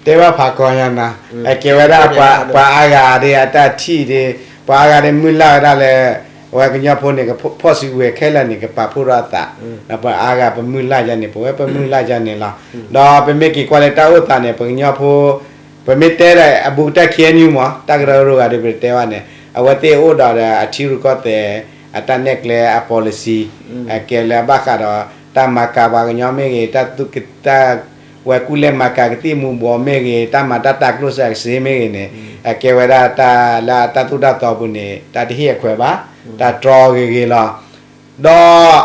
တဲဘၣ်ဖးကီညါနၤ, အကဲဝဲဒၣ်ပှၤအါဂၤဒီးအတၢ်ထံၣ်ဒီး ပှၤအါဂၤဒီးမုၢ်လၢ်ဝဲဒၣ်လၢ အဝဲကညီဖိန့ၣ် ဖီၣ်စုကဝဲၤခဲလၢာ်န့ၣ် ကပာ်ဖှိၣ်ထီၣ်အသး, ဒီးပှၤအါဂၤပမုၢ်လၢ်ယါန့ၣ် ပဝဲပမုၢ်လၢ်ယါန့ၣ်လီၤ. ဒီးပမ့ၢ်က့ၤကွၢ်လၢတၢ်အိၣ်သးန့ၣ် ပှၤကညီဖိ ပမ့ၢ်တဲဒီးအဘူးကတၢၢ် K N U မး တၢ်ကရၢကရိဂၤဒီးပတဲဘၣ်န့ၣ် အဝဲသ့ၣ်အိၣ်ဒီးဒီးအထံရူၢ်ကီၢ်သဲး အတၢ်နဲၣ်ကျဲအ policy အကဲလၢအဘၣ်ဃးဒီး တၢ်မၤကၤပှၤကညီမ့ၢ်ဂ့ၤ, တၢ်သူၣ်က့ တၢ်ဝဲကူၣ်လဲၢ်မၤကၤကသံၣ်မူၤဘှီးမ့ၢ်ဂ့ၤ, တၢ်မၤတၢ်တၤကျိၣ်စၢကစ့မ့ၢ်ဂ့ၤန့ၣ် အကဲဝဲဒၣ်တၢ်လၢအတၢ်သိၣ်တၢ်သီပူၤန့ၣ် တၢ်တဟ့ၣ်အခွဲးဘၣ်, တၢ်တြီဂ့ၤဂ့ၤလီၤ. ဒီး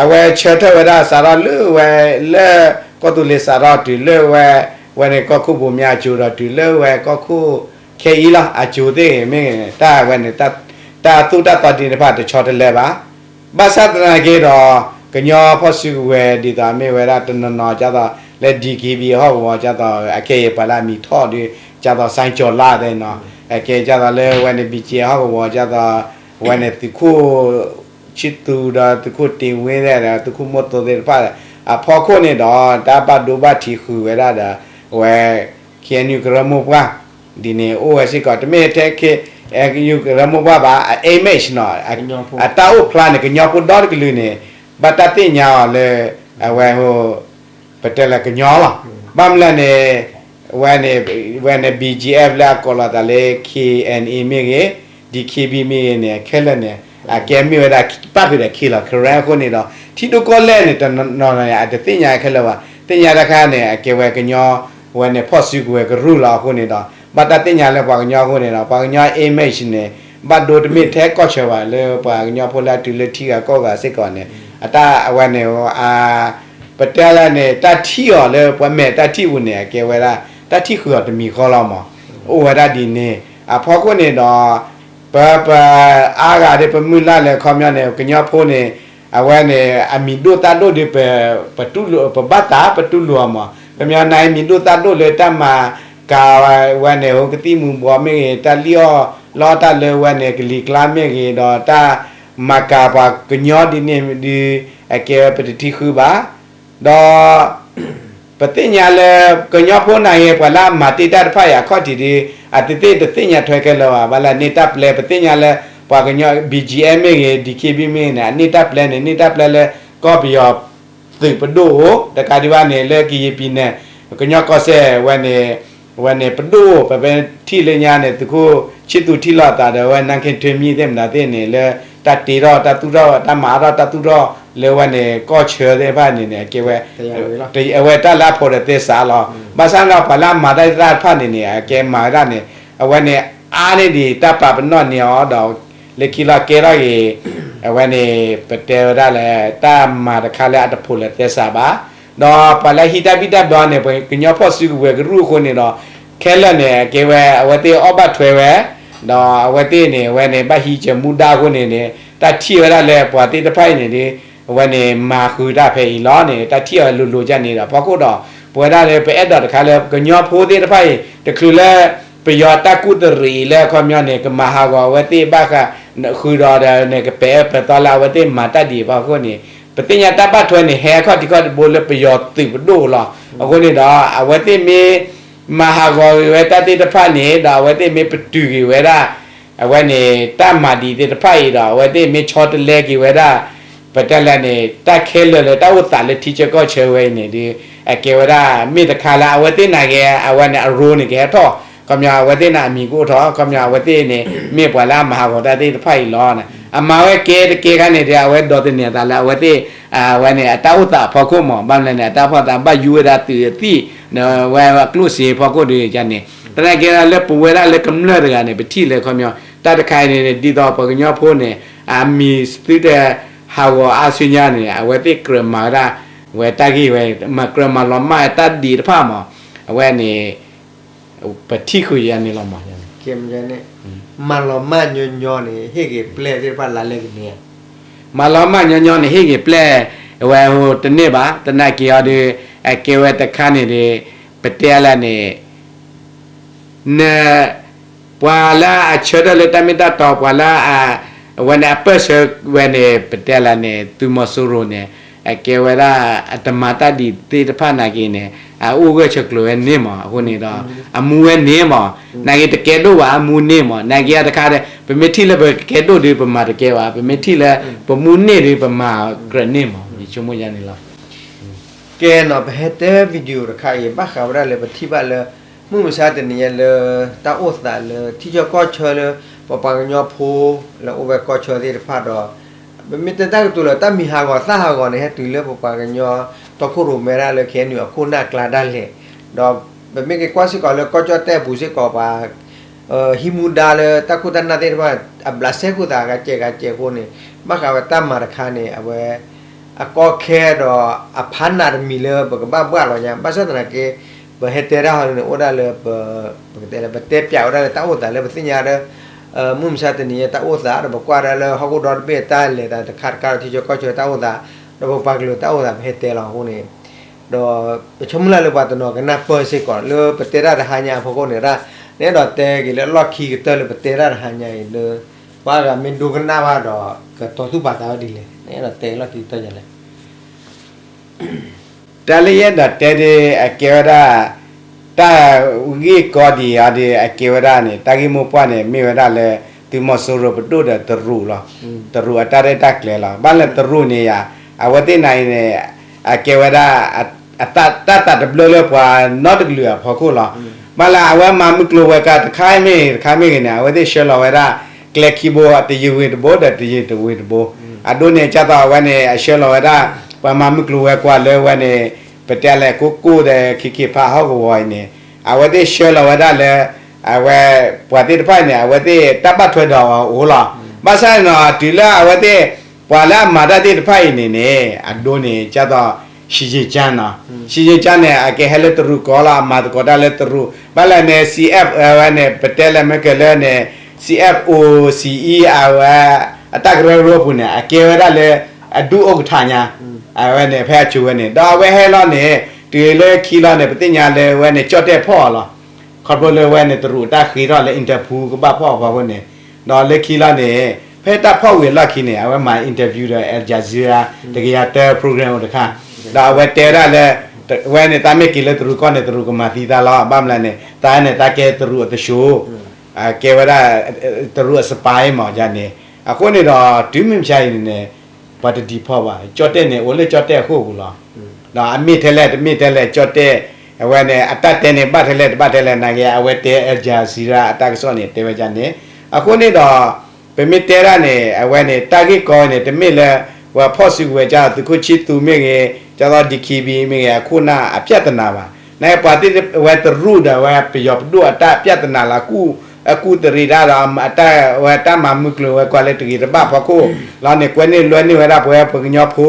အဝဲဆၢထၢၣ်ဝဲဒၣ်စးထီၣ်လၢဝဲ လၢကီၢ်သူလ့ၤစးထီၣ်တုၤလၢဝဲ ဝဲန့ၣ်ကီၢ်ခိၣ်ဘိမၠါအစိၤဒီးတုၤလၢဝဲကီၢ်ခိၣ်ခဲအံၤလီၤ အစိၤသ့ၣ်ဂ့ၤမ့ၢ်ဂ့ၤန့ၣ် တၢ်ဝဲန့ၣ် တၢ်သိၣ်တၢ်သီဒ်န့ၣ်တဖၣ်တဆီတလဲဘၣ်. ဘၣ်ဆၣ်သနာ်က့ဒီး ကညီဖီၣ်စုကဝဲၤဒ်သိးမ့ၢ်ဝဲဒၣ်တနီၤနီၤ ဒ်သိးလၢ D K B A ဟီၣ်ကဝီၤ ဒ်သိးအခဲအံၤပှၤလၢအမံၤထီၣ်ဒီး ဒ်သိး စဲကၠီၤလါ သ့ၣ်နီၤ အကဲဒ်သိးလၢဝဲန့ၣ် ဘံၣ်ကၠ့ဟီၣ်ကဝီၤ ဒ်သိး ဝဲန့ၣ်သုးခိၣ် ဆံသူဒီးသုးခိၣ်တ့ဝ့သ့ၣ်ဒီး သုးခိၣ်မိၢ်သိသ့ၣ်တဖၣ် အဖီခိၣ်န့ၣ်ဒီး တၢ်ဘၣ်ဒိဘၣ်ထံးဃုာ်ဝဲဒၣ်ဒီး အဝဲ K N U ကရၢမိၢ်ပှၢ် ဒ်န့ၣ်အိၣ်ဝဲစ့ၢ်ကီး တမ့ၢ်ထဲ K N U ကရၢမိၢ်ပှၢ်ဘၣ် အ image နီၤ အတၢ်အိၣ်ဖျါန့ၣ် ကညီဖိဒီတကလုာ်န့ၣ် ဘၣ်တၢ်သ့ၣ်ညါအီၤလၢ အဝဲ ပတဲလၢကညီလီၤ. ဘၣ်မနုၤလဲၣ်န့ၣ် ဝဲန့ၣ် ဝဲန့ၣ် B G F လၢအကိးလီၤသးလၢ K N A မ့ၢ်ဂ့ၤ D K B A မ့ၢ်ဂ့ၤန့ၣ် ခဲလၢာ်န့ၣ် အကဲမ့ၢ်ဝဲဒၣ် ပၣ်ဃုာ်ဒီး K လီၤ Karen အဃိန့ၣ်ဒီး ထံဒိၣ်ကီၢ်လဲၢ်န့ၣ် တနီၤနီၤန့ၣ် အတသ့ၣ်ညါခဲလၢာ်ဘၣ်. သ့ၣ်ညါတခါန့ၣ် အကဲဝဲကညီ ဝဲန့ၣ် ဖီၣ်စုကဝဲၤကရူၢ်လီၤအဃိန့ၣ်ဒီး ဘၣ်တၢ်သ့ၣ်ညါလၢပှၤကညီအဃိန့ၣ်ဒီး ပှၤကညီ image န့ၣ် ဘၣ်ဒိတမ့ၢ်ထဲကီၢ်ဆၢဘၣ် လၢပှၤကညီဖိလၢအတုၤလၢထံဂၤကီၢ်ဂၤစ့ၢ်ကီးန့ၣ် အတၢ်အဝဲန့ၣ် ပတဲလၢန့ၣ် တၢ်ထံၣ်အီၤလၢပှၤမဲာ်တၢ်ထံၣ်ပူၤန့ၣ် အကဲဝဲဒၣ် တၢ်ထံၣ်ဃုာ်အီၤတမံၤဃီလီၤမး. အိၣ်ဝဲဒၣ်ဒ်န့ၣ် အဖီခိၣ်န့ၣ်ဒီး ပ ပ အါဂၤဒီးပမုၢ်လၢ်လၢခီပညီန့ၣ် ကညီဖိန့ၣ် အဝဲန့ၣ် အမံၤဒိၣ်သၣ်ဒိၣ်ဒီး ပ ပဘၣ်သးပတူၢ်လိာ်အီၤမး. ပမ့ၢ်နာ်အံၤ မံၤဒိၣ်သၣ်ဒိၣ်လၢတၢ်မၤကၤဝဲန့ၣ် ဟိကသံၣ်မူၤဘှီးမ့ၢ်ဂ့ၤ, တၢ်လံၣ်အီၣ်လီအီၣ်တၢ်လၢဝဲန့ၣ် ကလံၤကျါမ့ၢ်ဂ့ၤ, ဒီးတၢ်မၤကၤပှၤကညီဒ်န့ၣ်ဒီး အကဲဝဲပတထံၣ်ဃုာ်ဘၣ်. ဒီး ပသ့ၣ်ညါလၢ ကညီဖိနာ်က့ ပှၤလၢအမၤတ့ၢ်တၢ်တဖၣ်အံၤအခီၣ်ထံးဒီး အသ့ၣ်သ့ၣ်တသ့ၣ်ညါထွဲခဲလၢာ်ဘၣ်. ဘၣ်လၢအန့ၢ်တၢ်ပျဲ ပသ့ၣ်ညါလၢ ပှၤကညီ ဘံၣ်ကၠံၣ်အဲၣ် မ့ၢ်ဂ့ၤ ဒံၣ်ခ့ဘံၣ် မ့ၢ်ဂ့ၤန့ၣ် အန့ၢ်တၢ်ပျဲန့ၣ် န့ၢ်တၢ်ပျဲလၢ ကီၢ်ပယီၤသုးပဒိၣ်အိၣ် တကးဒံးဘၣ်န့ၣ် လၢကယံၤပံၤန့ၣ် ကညီကီၢ်စဲၣ်ဝဲန့ၣ် ဝဲန့ၣ်ပဒိၣ်အိၣ် ပပဲထံၣ်လၢညါန့ၣ် သုးခိၣ်ဆံၣ်သူထံၣ်လိာ်သးဒီး ဝဲနၢ်ခ့ထွ့မံသ့ၣ်မတၤသ့ၣ်န့ၣ် လၢတၢ်တ့ထီၣ်တၢ်သူၣ်ထီၣ် တၢ်မၤအါထီၣ်တၢ်သူၣ်ထီၣ်လၢဝဲန့ၣ် ကီၢ်ဆၢသ့ၣ်တဖၣ်န့ၣ်န့ၣ် အကဲဝဲ အဝဲတၢ်လၢအဖိးဒီးသဲစးလီၤ. ဘၣ်ဆၣ်န့ၣ်ဒီး ပှၤလၢအမၤတၢ်သ့ၣ်တဖၣ်န့ၣ်န့ၣ် အကဲမၤဝဲဒၣ်န့ၣ် အဝဲန့ၣ် အါန့ၢ်ဒံးတၢ်ပာ်ပနီၣ်န့ၢ်အီၤဒီး လၢခံလီၤကဲထီၣ်က့ၤ အဝဲန့ၣ် ပတဲဝဲဒၣ်လၢ တၢ်မၤတခါလၢအတဖိးလၢသဲစးဘၣ်. ဒီးပှၤလၢဟံးတၢ်ဘံၣ်တၢ်ဘၢန့ၣ် ပှၤကညီဖီၣ်စုကဝဲၤကရူၢ်အဃိန့ၣ်ဒီး ခဲလၢာ်န့ၣ် အကဲဝဲ အဝဲသ့ၣ်အီၣ်ဘၣ်ထွဲဝဲ ဒီးအဝဲသ့ၣ်န့ၣ် အဝဲန့ၣ် ဘၣ်ဟံးကၢၤမူဒါအဃိန့ၣ်န့ၣ် တၢ်ထံၣ်ဝဲဒၣ်လၢပှၤသ့ၣ်တဖၣ်အံၤန့ၣ်ဒီး အဝဲန့ၣ် မၤဃုာ်တၢ်ဖဲအံၤလီၤန့ၣ် တၢ်ထံၣ်အီၤလိၤလိၤဒ်န့ၣ်ဒီး ဖီခိၣ်ဒီး ပဝဲဒၣ်လၢပအဲၣ်ဒိးတခါလၢ ကညီဖိသ့ၣ်တဖၣ်အံၤ တချုးလၢ ပယီၤတၢ်ကူၣ်တရံးလၢအခီပညီန့ၣ် ကမၤဟးဂီၤအဝဲသ့ၣ်ဘၣ်ဃး ဃုာ်ဒီးန့ၣ် ကပဲာ်အၢပဲာ်သီလၢအဝဲသ့ၣ်မၤတၢ်ဒ်အံၤအဖီခိၣ်န့ၣ် ပသ့ၣ်ညါတၢ်ဘၣ်ထွဲန့ၣ် ဟဲအခီၣ်ထံးခီၣ်ထံးဘိလၢပယီၤသုးပဒိၣ်လီၤ. အဃိန့ၣ်ဒီး အဝဲသ့ၣ်မ့ၢ် မၤဟးဂီၤက့ၤဝဲတၢ်သ့ၣ်တဖၣ်န့ၣ် ဒီးအဝဲသ့ၣ်မ့ၢ်ပတုာ်က့ၤဝဲဒၣ် အဝဲန့ၣ် တၢ်မၤဒံးသ့ၣ်တဖၣ်အံၤဒီး အဝဲသ့ၣ်မ့ၢ်ဆီတလဲက့ၤဝဲဒၣ် ပတဲလဲၣ်န့ၣ် တၢ်ခဲလၢာ်လၢတၢ်အိၣ်သးလၢထံဆၢကီၢ်ဆၢဝဲအံၤန့ၣ်ဒီး အကဲဝဲဒၣ် မ့ၢ်တခါလၢအဝဲသ့ၣ်နာ်က့ အဝဲန့ၣ် အရိန့ၣ် ကဟဲထီၣ် ခီပညီ အဝဲသ့ၣ်န့ၣ် အမံၤကအိၣ်ထီၣ် ခီပညီ အဝဲသ့ၣ်န့ၣ် မ့ၢ်ပှၤလၢအမၤဟးဂီၤတၢ်သ့ၣ်တဖၣ်အံၤလီၤ. အမၤဝဲကဲတကဲခါန့ၣ်ဒီး အဝဲဒိးသန့ၤအသးလၢအဝဲသ့ၣ် အဝဲန့ၣ် အတၢ်အိၣ်သးအဖီခိၣ်မး ဘၣ်မနုၤလဲၣ်န့ၣ် အတၢ်အိၣ်သးဘၣ်ယူဝဲဒၣ်သုးအသံၣ် ဝဲအကျိၣ်စ့အဖီခိၣ်ဒီးန့ၣ် သနာ်က့လၢပဝဲဒၣ်လၢကမျၢၢ်တဂၤန့ၣ် ပထံၣ်လၢခီပညီ တၢ်တခါအံၤန့ၣ် ဒ်သိးပှၤကညီဖိန့ၣ် အမံၤသုတဟးဂီၤအါဆူညါန့ၣ် အဝဲသ့ၣ်ကြၢးမၤဝဲဒၣ် ဝဲတၢ်ဂ့ၢ်ဝဲ မၤကြၢးမၤလီၤမၢ်တၢ်ဒံးတဖၣ်မး အဝဲန့ၣ် ပထံၣ်ဃုာ်ယၤန့ၣ်လီၤမး မၤလီၤမၢ်ညီညီန့ၣ် ဟ့ၣ်ဂ့ၤပျဲၢ်သ့ၣ်တဖၣ်လါလဲကန့ၢ် မၤလီၤမၢ်ညီညီန့ၣ် ဟ့ၣ်ဂ့ၤပျဲၢ် အဝဲဟိတန့ၢ်ဘၣ် သနာ်က့အီၤဒီး အကဲဝဲတခါန့ၣ်ဒီး ပတဲလၢန့ၣ် န ပှၤလၢအဆၢထၢၣ်လၢတၢ်မ့ၢ်တၢ်တီ ပှၤလၢ အဝဲန့ၣ် အပၢၢ်ဆၢဝဲန့ၣ် ပတဲလၢန့ၣ် သုးမီၤစိရိၤန့ၣ် အကဲဝဲဒၣ် အတမၤတၢ်ဒံးသ့ၣ်တဖၣ်နာ်က့န့ၣ် အအိၣ်ဂၢၢ်ဆၢကျၢၤဝဲန့ၣ်မး အဃိန့ၣ်ဒီး အမူဝဲန့ၣ်မး နာ်က့တကဲဒိၣ်ဘၣ် အမူန့ၣ်မး နာ်က့အတခါဒီး ပမ့ၢ်ထံၣ်လၢပကကဲဒိၣ်ဒီး ပမၤတကဲဘၣ် ပမ့ၢ်ထံၣ်လၢ ပမူန့ၣ်ဒီး ပမၤကြၢးန့ၣ်မး ယဆိကမိၣ်ယါန့ၣ်လီၤ. ကဲနီၤ ပဟဲတဲ video တခါအံၤ ဘၣ်ဃးဝဲဒၣ်လၢပထံၣ်ဘၣ်လၢ မုၢ်မဆါတနံၤညါလၢ တၢ်အိၣ်သးလၢထံဆၢကီၢ်ဆၢလၢ ပပှၤကညီဖိ လၢအိၣ်ဝဲကီၢ်ဆၢသ့ၣ်တဖၣ်ဒီး ပမ့ၢ်တဲတၢ်ကတိၤလၢတၢ်မံၤဟးဂီၤသၣ်ဟးဂီၤန့ၣ် ဟဲတုၤလၢပပှၤကညီတီခိၣ်ရိၣ်မဲဒၣ်လၢ ခဲအံၤနုာ် အခိၣ်နၢ်ကျါဒၣ်လဲာ် ဒီးပမ့ၢ်က့ၤကွၢ်စ့ၢ်ကီးလၢကီၢ်ကၠီၣ်တဲၣ်အပူၤစ့ၢ်ကီး ပှၤ ဟံးမူဒါလၢတၢ်ခိၣ်တၢ်နၢ်သ့ၣ်တဖၣ် အဘျးစဲဃုာ်သးဂၤကဲးဂၤကဲးအဃိန့ၣ် ဘၣ်ဃးဝဲတၢ်မၤတခါန့ၣ် အဝဲ အကီခဲဒီးအဖးနးတမံၤလၢပကဘၣ်ဘှၣ်လီၤညါ ဘၣ်ဆၣ်သနာ်က့ ပဟဲတဲတၢ်ဟီန့ၣ် အိၣ်ဒၣ်လၢပ ပကတဲလၢ ပတဲပၠးဝဲဒၣ်လၢတၢ်အိၣ်သးလၢပသ့ၣ်ညါဒီး မုၢ်မဆါတနံၤညါတၢ်အိၣ်သးဒီး ပကွၢ်ဒၣ်လၢဟီၣ်ခိၣ်ဒီတဘ့ၣ်အတၢ်လဲၤသးတခါတခါဒီး ထံဆၢကီၢ်ဆၢတၢ်အိၣ်သး ဒီးပပှၤကလုာ်တၢ်အိၣ်သး ပဟဲတဲလီၤအဃိန့ၣ် ဒီးပဆိကမိၣ်လၢ်လၢပှၤတနီၤကနၢ်ပၢၢ်စ့ၢ်ကီး လၢပတဲတၢ်တဟါညါအဖီခိၣ်န့ၣ် နအဲၣ်ဒိးတဲက့ၤလၢအလီၢ်ခံကတၢၢ်လၢပတဲတၢ်တဟါညါအံၤလၢ ပှၤအဂၤမ့ၢ်ဒိကနၣ်ဘၣ်ဒီး ကတီၤသူၣ်ပာ်သးဝဲဒ်လဲၣ် နအဲၣ်ဒိးတဲလီၢ်ခံကတၢၢ်လဲၣ် တၢ်လၢယအဲၣ်ဒိးတဲဒီး အကဲဝဲဒၣ် တၢ်ဂ့ၢ်ကီဒံးအီၤဒီး အကဲဝဲဒၣ်န့ၣ် တၢ်ဂ့ၢ်မိၢ်ပှၢ်န့ၣ် မ့ၢ်ဝဲဒၣ်လၢ သုးမီၤစိရိၤပဒိၣ်ဒီးတရူးလီၤ. တရူးအတၢ်ရဲၣ်တၢ်ကျဲၤလီၤ. ဘၣ်လၢတရူးန့ၣ်ယါ အဝဲသ့ၣ်နၤအံၤန့ၣ် အကဲဝဲဒၣ် တၢ်သးတဘျၢလၢပှၤနီတကလုာ်အဖီခိၣ်လီၤ. ဘၣ်လၢအဝဲမၤမုၢ်ကျိၤဝဲၤကွာ်တခါမ့ၢ်ဂ့ၤ တခါမ့ၢ်ဂ့ၤန့ၣ် အဝဲသ့ၣ်ဆှၢလီၤဝဲဒၣ် ကျဲခံဘိ တယံၤဝ့ၤတဘိ ဒီးတယံၤတဝ့ၤတဘိ အဒိန့ၣ် ကၢ်သိးအဝဲန့ၣ် အဆှၢလီၤဝဲဒၣ် ပှၤမၤမုၢ်ကျိၤဝဲၤကွာ်လၢဝဲန့ၣ် ပတဲလဲၣ် ကိၢ်ကိၢ်ဒီး ခ့ခ့ဖးဟီၣ်ကဝီၤအံၤန့ၣ် အဝဲသ့ၣ်ဆှၢလီၤဝဲဒၣ်လၢ အဝဲ ပှၤသ့ၣ်တဖၣ်အံၤန့ၣ် အဝဲသ့ၣ်တၢ်ဘၣ်ထွဲဒီးအီၤအိၣ်လီၤ. ဘၣ်ဆၣ်န့ၣ်ဒီး တုၤလၢအဝဲသ့ၣ် ပှၤလၢအမၤတၢ်သ့ၣ်တဖၣ်အံၤန့ၣ်န့ၣ် အဒိန့ၣ် ကၢ်သိး ရှံယ့ၣ်ကၢ်နီၤ, ရှံယ့ၣ်ကၢ်န့ၣ် အကဲဟဲလၢတရူးကီၢ်လီၤ, အမၤသကိးတၢ်လၢတရူး, ဘၣ်လဲၣ်န့ၣ် CF အဝဲန့ၣ် ပတဲလဲၣ်မ့ၢ်ကလၢန့ၣ် CFOCE အဝဲ အတၢ်ကရၢကရိပူၤန့ၣ် အကဲဝဲဒၣ်လၢ အဒူၣ်အိၣ်ကထါညါ, အဝဲန့ၣ် ဖဲအစိၤဝဲန့ၣ် ဒီးအဝဲဟဲလီၤန့ၣ် တုၤလၢခံလီၤန့ၣ် ပသ့ၣ်ညါလၢဝဲန့ၣ် ကၠီၣ်တဲၣ်ဖီၣ်အီၤလီၤ. ခီဖျိလၢဝဲန့ၣ် တရူးတၢ်ဃ့ထီၣ်လၢ Interpol ကဘၣ်ဖီၣ်အီၤဖီခိၣ်န့ၣ်, ဒီးလၢခံလီၤန့ၣ် ဖဲတၢ်ဖီၣ်ဝံၤအလီၢ်ခံန့ၣ် အဝဲမၤ interview ဒီး Al Jazeera တကယၤတၢ program အိၣ်တခါ, ဒီးအဝဲတဲဝဲဒၣ်လၢ ဝဲန့ၣ် သးမ့ၢ်က့ၤလၢတရူးကီၢ်န့ၣ် တရူးကမၤသံသးလီၤ, ဘၣ်မနုၤလဲၣ်န့ၣ် သးန့ၣ် သးကဲတရူးအသူၣ်ဆူၣ် ကဲဝဲဒၣ် တရူးအ spy မ့ၢ်န့ၣ်, အဃိန့ၣ်ဒီး တုၤမ့ၢ်မဆါအံၤန့ၣ်န့ၣ် ပှၤတ deport ဘၣ်, ကၠီၣ်တဲၣ်န့ၣ် အိၣ်လၢကၠီၣ်တဲၣ်အဃိာ်ပူၤလီၤ. ဒီးအမ့ၢ်ထဲလဲၣ်တမ့ၢ်ထဲလဲၣ် ကၠီၣ်တဲၣ် အဝဲန့ၣ် အတၢ်တဲန့ၣ် ဘၣ်ထဲလဲၣ်တဘၣ်ထဲလဲၣ် နာ်က့ အဝဲတဲ Al Jazeera အတၢ်ကစီၣ်န့ၣ် တဲဝဲဒ်န့ၣ်, အဃိန့ၣ်ဒီး ပမ့ၢ်တဲဒၣ်န့ၣ် အဝဲန့ၣ် တၢ်ဂ့ၢ်ကီန့ၣ် တမ့ၢ်လၢ ပှၤဖီၣ်စုကဝဲၤကၢ် သုးခိၣ်ဆံသူမ့ၢ်ဂ့ၤ, ကၢ်သိး DKB မ့ၢ်ဂ့ၤ အခိၣ်နၢ်အပြဿနာဘၣ်. နပှၤသ့ၣ်ဝဲတရူးဒီးဝဲပယီၤပဒိၣ်အတၢ် ပြဿနာလၢ အကူၣ်သရံးတၢ်ဒီး ဝဲတၢ်မၤမုၢ်ကျိၤဝဲၤကွာ်လၢတဂ့ၤတဘၣ်ဖီခိၣ်လီၤန့ၣ် ကွဲန့ၢ်လွဲန့ၢ်ဝဲဒၣ်ပဝဲပှၤကညီဖိ,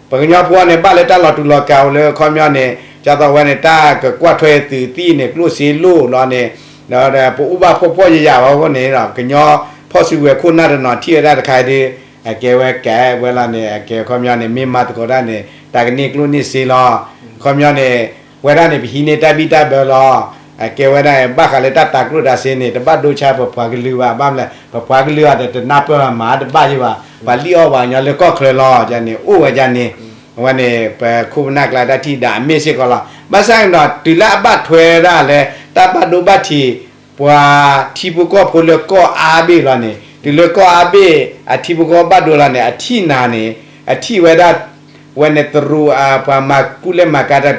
ပှၤကညီဖိန့ၣ် ဘၣ်လၢတၢ်လီၤတူာ်လီၤကာ်အိၣ်လၢ ခီပညီန့ၣ် ကၢ်သိးဝဲန့ၣ် တၢ်ကကွၢ်ထွဲသုးသံၣ်န့ၣ် ကျိၣ်စ့လိၣ်လီၤန့ၣ် ဒီးပအိၣ်ဘၣ်ဖှီၣ်ဖှီၣ်ယာ်ယာ်ဘၣ်အဃိန့ၣ်ဒီး ကညီဖီၣ်စုကဝဲၤခိၣ်နၢ်တနီၤထံၣ်ဝဲဒၣ်တခါဒီး အကဲဝဲကဲဝဲလီၤန့ၣ် အကဲခီပညီန့ၣ် မ့ၢ်မၤသကိးတၢ်န့ၣ် တၢ်ကန့ၢ်ကျိၣ်န့ၢ်စ့လီၤ. ခီပညီန့ၣ် ဝဲဒၣ်န့ၣ် ပဟံးန့ၢ်တၢ်ဘံၣ်တၢ်ဘၢလီၤ. အကဲဝဲဒၣ် ဘၣ်ဃးလၢတၢ်တၤကျိၣ်တၤစ့န့ၣ် တဘၣ်ဒိဆါပပှၤကလုာ်ဘၣ်, ဘၣ်မနုၤလဲၣ် ပပှၤကလုာ်အံၤဒီးတနၢ်ပၢၢ်မၤတဘၣ်ယံၤဘၣ်, ပှၤလံၣ်အီၣ်ပှၤကညီလၢကီၢ်ချၢလီၤန့ၣ် အိၣ်ဝဲဒ်န့ၣ်, အဝဲန့ၣ် ပခိၣ်ပနၢ်ကျါတၢ်ထံၣ်ဒၣ်အမ့ၢ်စ့ၢ်ကီးလီၤ. ဘၣ်ဆၣ်န့ၣ်ဒီး တုၤလၢအဘၣ်ထွဲဒၣ်လၢ တၢ်ဘၣ်ဒိဘၣ်ထံး ပှၤထံဖိကီၢ်ဖိလၢကီၢ်အါဘ့ၣ်လီၤန့ၣ် တုၤလၢကီၢ်အါဘ့ၣ် အထံဖိကီၢ်ဖိဘၣ်ဒိလီၤန့ၣ် အထံၣ်နၤန့ၣ် အထံၣ်ဝဲဒၣ် ဝဲန့ၣ်တရူး ပှၤမၤကူၣ်လဲၢ်မၤကၤတၢ်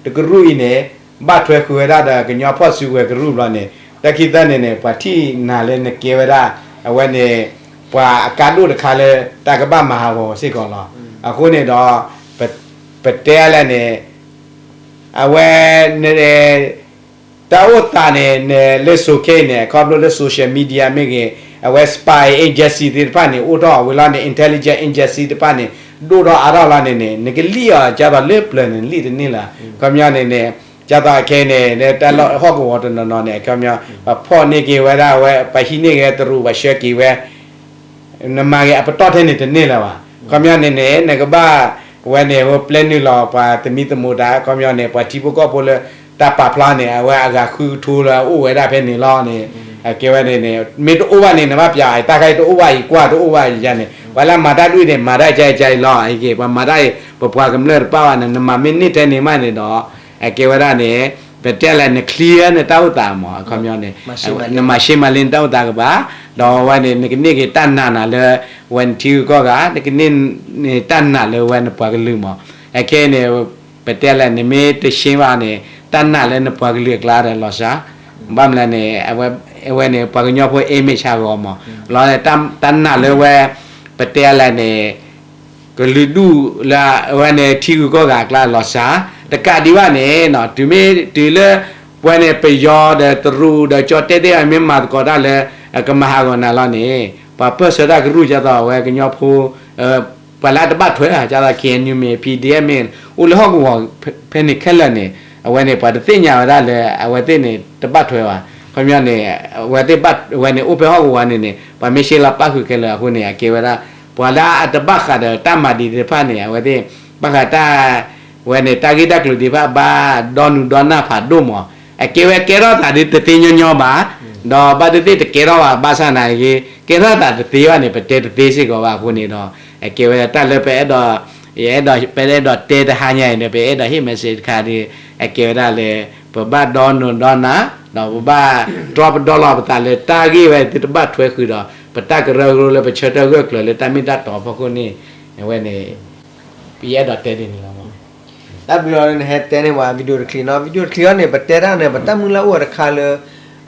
တကရူၢ်အံၤန့ၣ် ဘၣ်ထွဲဃုာ်ဝဲဒၣ်ဒီးကညီဖီၣ်စုကဝဲၤကရူၢ်ဘျီန့ၣ် တၢ်ခံသၢန့ၣ်န့ၣ် ပှၤထံၣ်နၤလၢနကဲဝဲဒၣ် အဝဲန့ၣ် ပှၤအကါဒိၣ်တခါလၢ တၢ်ကဘၣ်မၤဟးဂီၤစ့ၢ်ကီးလီၤ. အဃိန့ၣ်ဒီး ပတဲလဲၣ်န့ၣ် အဝဲ တၢ်အိၣ်သးန့ၣ် လၢ social န့ၣ် ခီဖျိလၢ social media မ့ၢ်ဂ့ၤ အဝဲ spy agency သ့ၣ်တဖၣ်န့ၣ် အိၣ်ထီၣ်ဝံၤလီၤန့ၣ် intelligence agency တဖၣ်န့ၣ် ဒိၣ်ထီၣ်အါထီၣ်လီၤန့ၣ်န့ၣ် နကလံၣ်အီၤ ကၢ်သိးလၢပျၢၤန့ၣ် နလံၣ်တန့ၢ်လၢၤ. ခီပညီန့ၣ်န့ၣ် ကၢ်သိးအခဲအံၤန့ၣ် လၢတၢ်လီၢ်ဟီၣ်ကဝီၤတနီၤနီၤန့ၣ် ခီပညီ ပှၤဖီၣ်န့ၢ်က့ၤဝဲဒၣ်ဝဲ ပှၤဟံးန့ၢ်က့ၤတရူး ပှၤဆှၢက့ၤဝဲ နမၤဂ့ၤအပတီၢ်ထဲန့ၣ်တန့ၢ်လၢၤဘၣ်. ခီပညီန့ၣ်န့ၣ် နကဘၣ် ဝဲန့ၣ် ဟိပျဲနုာ်လီၤ ပှၤသမံသမိးတၢ် ခီပညီန့ၣ် ပှၤထံဖိကီၢ်ဖိလၢ တၢ်ပာ်ဖျါန့ၣ် အဝဲအဂၤဃုကထိလၢအအိၣ်ဝဲဒၣ်ဖဲန့ၣ်လီၤန့ၣ် အကဲဝဲန့ၣ်န့ၣ် မ့ၢ်တအိၣ်ဘၣ်န့ၣ် နဘၣ်ပျးအတၢ်ခါအံၤတအိၣ်ဘၣ်အံၤ ကွၢ်တအိၣ်ဘၣ်အံၤန့ၣ် ပှၤလၢအမၤတၢ်ဒ်အံၤန့ၣ် မၤတၢ်အံၤအံၤလီၤ. အက့ ပှၤမၤတၢ်အံၤ ပပှၤကမျၢၢ်တပၣ်ဘၣ်န့ၣ် နမၤမ့ၢ်န့ၢ်ထဲန့ၣ်မးန့ၣ်ဒီး အကဲဝဲဒၣ်န့ၣ် ပတဲလဲၣ် န clear နတၢ်အိၣ်သးမး အခီပညီန့ၣ် နမၤရှဲမၤလ့နတၢ်အိၣ်သးကဘၣ် ဒီးဝဲန့ၣ် နကန့ၢ်က့ၤတၢ်နာ်နၤလၢ ဝဲနထံဂုၤကီၢ်ဂၤ နကန့ၢ်တၢ်နာ်လၢဝဲနပှၤကလုာ်မး. အခဲအံၤန့ၣ် ပတဲလဲၣ် နမ့ၢ်တရှဲဘၣ်န့ၣ် တၢ်နာ်လၢနပှၤကလုာ်အကျါဒီးလီၤစှၤ ဘၣ်မနုၤလဲၣ်န့ၣ် အဝဲန့ၣ် ပှၤကညီဖိ image ဟးဂီၤမး လီၤန့ၣ် တၢ်နာ်လၢဝဲ ပတဲလဲၣ်န့ၣ် ကလုာ်ဒူၣ်လၢအဝဲန့ၣ် ထံဂုၤကီၢ်ဂၤအကျါလီၤစှၤ တကးဒံးဘၣ်န့ၣ် တုၤမ့ၢ်တုၤလၢ ပဝဲန့ၣ်ပယီၤဒီးတရူးဒီးကၠီၣ်တဲၣ်သ့ၣ်တဖၣ်မ့ၢ်မၤသကိးတၢ်လၢ ကမၤဟးဂီၤနၤလီၤန့ၣ် ပှၤပၢၢ်ဆၢတၢ်ကရူၢ် ကၢ်သိးအဝဲကညီဖိ ပှၤလၢအတဘၣ်ထွဲ ကၢ်သိး KNU မ့ၢ် PDF မ့ၢ် အိၣ်လၢဟီၣ်ကဝီၤဖဲန့ၣ်ခဲလၢာ်န့ၣ် အဝဲန့ၣ် ပှၤတသ့ၣ်ညါဝဲဒၣ်လၢ အဝဲသ့ၣ်န့ၣ် တဘၣ်ထွဲဘၣ်. ခီပညီန့ၣ် အဝဲသ့ၣ်ဘၣ် အဝဲန့ၣ် အိၣ်ဖဲဟီၣ်ကဝီၤန့ၣ်န့ၣ် ပှၤမ့ၢ်ရှဲလီၤပၣ်ဃုာ်ခဲလၢာ်အဃိန့ၣ် အကဲဝဲဒၣ် ပှၤလၢအတဘၣ်ဃးဒီးတၢ်မၤဒံးသ့ၣ်တဖၣ်န့ၣ် အဝဲသ့ၣ် ဘၣ်ဃးတၢ် ဝဲန့ၣ် တၢ်ဂ့ၢ်တၢ်ကျိၤသ့ၣ်တဖၣ်ဘၣ်ဒီနုာ်ဒီနၢ်ဖးဒိၣ်မး. အကဲဝဲကဲထီၣ်သးဒ်တသ့ညီညီဘၣ်, ဒီးဘၣ်သ့ၣ်သ့ၣ်တကဲထီၣ်ဘၣ် ဘၣ်ဆၣ်နာ်က့ ကဲထီၣ်သးတသ့ဘၣ်န့ၣ် ပတဲတသ့စ့ၢ်ကီးဘၣ်အဃိန့ၣ်ဒီး အကဲဝဲတၢ်လၢပအဲၣ်ဒိး ယအဲၣ်ဒိး ပအဲၣ်ဒိးတဲတဟါညါအံၤန့ၣ် ပအဲၣ်ဒိးဟ့ၣ် message တခါဒီး အကဲဝဲဒၣ်လၢ ပဘၣ်ဒီနုာ်ဒီနၢ် ဒီးပဘၣ်တြီပဒီလီၤပသးလၢတၢ်ဂ့ၢ်ဝဲသုတဘၣ်ထွဲဃုာ်ဒီး ပတၢ်ကရၢကရိလၢပဆၢထၢၣ်ဂၢၢ်ကျၢၤလၢတၢ်မ့ၢ်တၢ်တီအဖီခိၣ်န့ၣ် အဝဲန့ၣ် ပယအဲၣ်ဒိးတဲဒ်န့ၣ်လီၤ. တၢ်ဘျုးလီၤ နဟဲတဲန့ၢ်ပှၤ video တချံနီၤ video တချံအံၤန့ၣ် ပတဲတၢ်န့ၣ် ပတၢ်မုၢ်လၢ်အိၣ်ဝဲတခါလၢ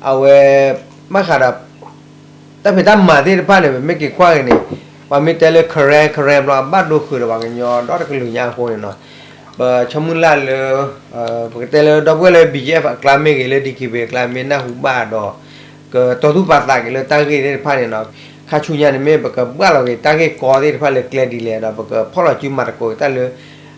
အဝဲ ဘၣ်ဃးဒီး တၢ်ဖံးတၢ်မၤသ့ၣ်တဖၣ်န့ၣ် ပမ့ၢ်က့ၤကွၢ်က့ၤန့ၣ် ပှၤမ့ၢ်တဲလၢ Karen Karen ဘျီ အဘၣ်ဒိဃုာ်ဒီးပှၤကညီဒီတကလုာ်ညါအဃိန့ၣ်နီၤ ပဆိကမိၣ်လၢ်လၢ ပကတဲလၢဒီပုၢ်ဝဲၢ်လၢ ဘံၣ်ကၠ့ၣ်အ့ၣ်အကျါမ့ၢ်ဂ့ၤ လၢ ဒံၣ်ကံၣ်ဘ့ၣ် အကျါမ့ၢ်နၢ်ဟူဘၣ်ဒီး ကတီၤသူၣ်ပာ်သးက့ၤလၢတၢ်ဂ့ၢ်သ့ၣ်တဖၣ်န့ၣ်နီၤ. ခါဆူညါန့ၣ်မ့ၢ်ပကဘၣ်လီၤက့ၤတၢ်ဂ့ၢ်ကီသ့ၣ်တဖၣ်လၢကျဲဒ်လဲၣ်ဒီး ပကဖီၣ်လီၤစုမၤသကိးက့ၤတၢ်လၢ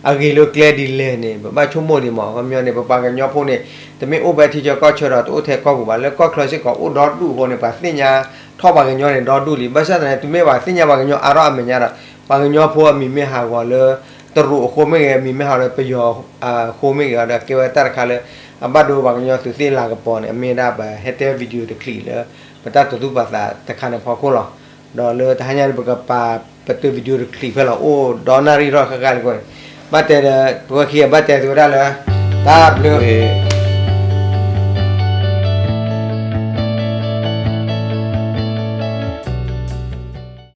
အဂ့ၤလၢကျဲဒ်လဲၣ်န့ၣ် ပဘၣ်ဆိကမိၣ်ဒံးမး. ခီပညီန့ၣ် ပပှၤကညီဖိန့ၣ် တမ့ၢ်အိၣ်ဖဲထံဆၢကီၢ်ဆၢဒီး တအိၣ်ထဲကီၢ်ပူၤဘၣ်, လၢကီၢ်ချၢစ့ၢ်ကီးအိၣ်ဒီဒူၣ်အဃိန့ၣ် ပှၤသ့ၣ်ညါထီၣ်ပှၤကညီန့ၣ်ဒီဒူၣ်လံ. ဘၣ်ဆၣ်သနာ်က့ တုၤမ့ၢ်ပှၤသ့ၣ်ညါပှၤကညီအါထီၣ်အမဲာ်ညါဒီး ပှၤကညီဖိအမံၤမ့ၢ်ဟးဂီၤလၢ တရူးအဃိမ့ၢ်ဂ့ၤ, အမံၤမ့ၢ်ဟးဂီၤလၢပယီၤအဃိမ့ၢ်ဂ့ၤဒီး ကဲဝဲတၢ်တခါလၢ အဘၣ်ဒိပှၤကညီသုးသ့ၣ်လၤကပီၤန့ၣ် အမ့ၢ်ဒၣ်ပဟဲတဲ video တချံးလၢ ပတၢ်တီၤသူၣ်ပာ်သးတခါန့ၣ်ဖီခိၣ်လီၤ. ဒီးလၢတဟါညါန့ၣ် ပကပာ်ပတုာ် video တချံးဖဲလီၤ အိၣ်ဒီနၣ်ရံၣ်ထီၣ်ဃၣ်ဃၣ်လံအဃိန့ၣ် ဘၣ်တဲဒီး ပဝဲခံဂၤဘၣ်တဲသုဝဲဒၣ်လၢ တၢ်ဘျုး